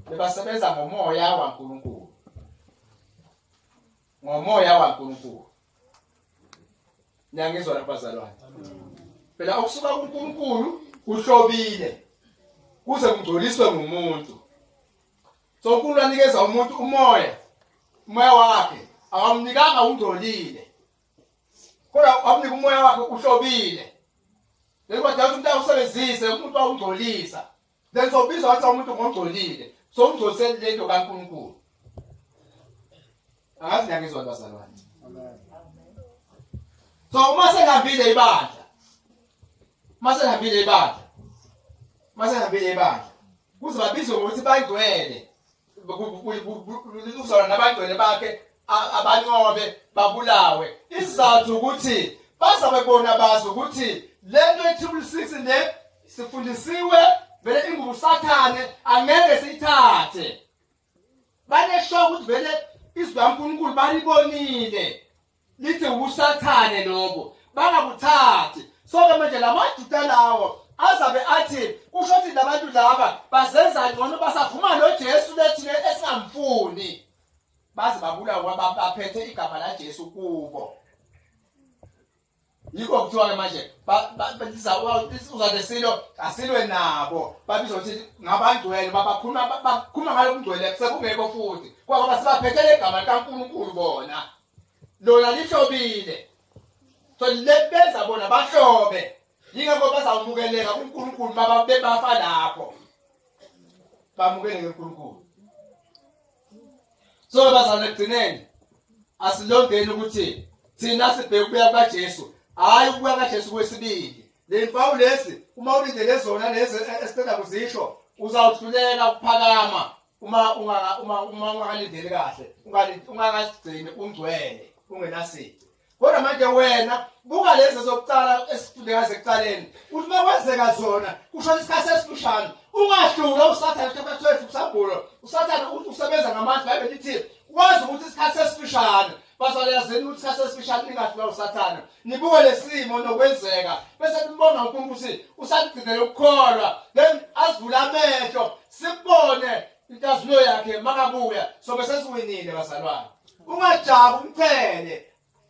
bebasebenza ngomoya waNkulunkulu ngomoya waNkulunkulu niyangizwa lapha bazalwane phela okusuka kuNkulunkulu kuhlobile kuze kungcoliswe ngumuntu so uNkulunkulu anikeza umuntu umoya umoya wakhe awamnikanga ungcolile kodwa wamnika umoya wakhe uhlobile lekwadala ukuthi umuntu awusebenzise umuntu awungcolisa then sobizwa wathi umuntu ngongcolile so ungcolisele lento kaNkulunkulu angazi ngiyangizwa bazalwane so uma sengihambile ibandla uma sengihambile ibandla uma sengihambile ibandla kuze babizwe ngokuthi bangcwele uzona nabangcwele bakhe abanqobe babulawe isizathu ukuthi bazabe bona bazi ukuthi lento ye-triple six le sifundisiwe vele ingusathane angeke siyithathe banesho ukuthi vele izwi laNkulunkulu balibonile lithi ubusathane lobo bangakuthathi so ke manje la majuda lawo Azabe athi kusho ukuthi labantu laba bazenza ngcono basavuma noJesu lethina esingamfuni. Baze babulawa baphethe igama laJesu kubo. Yikho kuthiwa ke manje uzathi silo asilwe nabo babizwa ukuthi ngabangcwele babakhuluma bakhuluma ngalo ngcwele sekungekho futhi kwaba sibaphethe legama likaNkulunkulu bona lona lihlobile. So lebenza bona bahlobe yingakho bazawumukeleka kuNkulunkulu baba bebafa lapho bamukeleke kuNkulunkulu. So bazalwane ekugcineni asilondeni ukuthi thina sibheke ukubuya kukaJesu, hayi ukubuya kukaJesu kwesibili. Le mpawu lezi uma ulindele zona lezi esicela kuzisho uzawuhluleka ukuphakama uma ungakalindeli kahle, ungakazigcini ungcwele ungenasici. Kodwa manje wena buka lezi zokuqala esifundekazi ekuqaleni uthi uma kwenzeka zona kusho isikhathi esifushane ungahlulwa uSathane. Chapter 12 kusambulo uSathane usebenza ngamandla. IBhayibheli lithi wazi ukuthi isikhathi esifushane. Bazalwane yazini ukuthi isikhathi esifushane ningahlulwa uSathane. Nibuke lesimo nokwenzeka bese nibonga uNkulunkulu ukuthi usanigcinele ukukholwa, then asivule amehlo sibone inkazimulo yakhe makabuya sobe sesiwinile bazalwane. Ungajabu umqhele,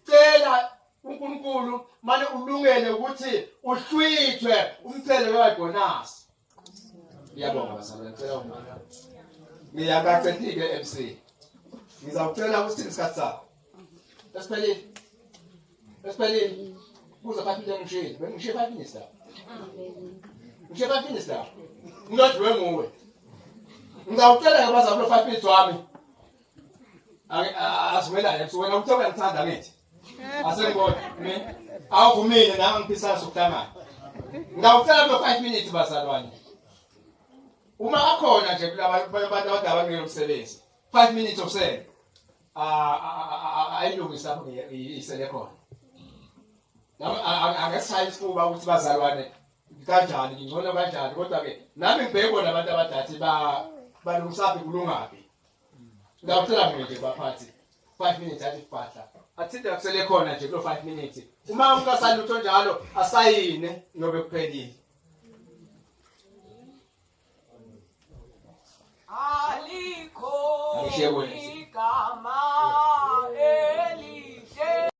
cela uNkulunkulu mane ulungele ukuthi uhlwithwe umqhele webonus. Ngiyabonga bazalwane, ngicela uma ngiyakacedile MC ngizawucela ukuthi isikhathi sakho esiphelile esiphelile kuze 5 minutes ngishilo bengishiye 5 minutes la ngishiye 5 minutes la ngilodwe nguwe. Ngizawucela ke bazalwane 5 minutes wami asiwelane wena uthe uyangithanda ngithi asengibona mina awuvumile nami ngiphisana sokuhlangana. Ngawucela kulo 5 minutes bazalwane uma akhona nje kulaba abantu abadala abanikele umsebenzi 5 minutes okusele ayilungisa lapho isele khona. Nami angeshayi isifuba ukuthi bazalwane kanjani ngingcono kanjani, kodwa ke nami ngibheke bona abantu abadathi balungisaphi kulungaphi. Ngawucela mina nje baphathi 5 minutes athi fahla athinte akusele khona nje kulo 5 minutes. Uma umuntu asalutho njalo asayine ngobe kuphelile. Alikho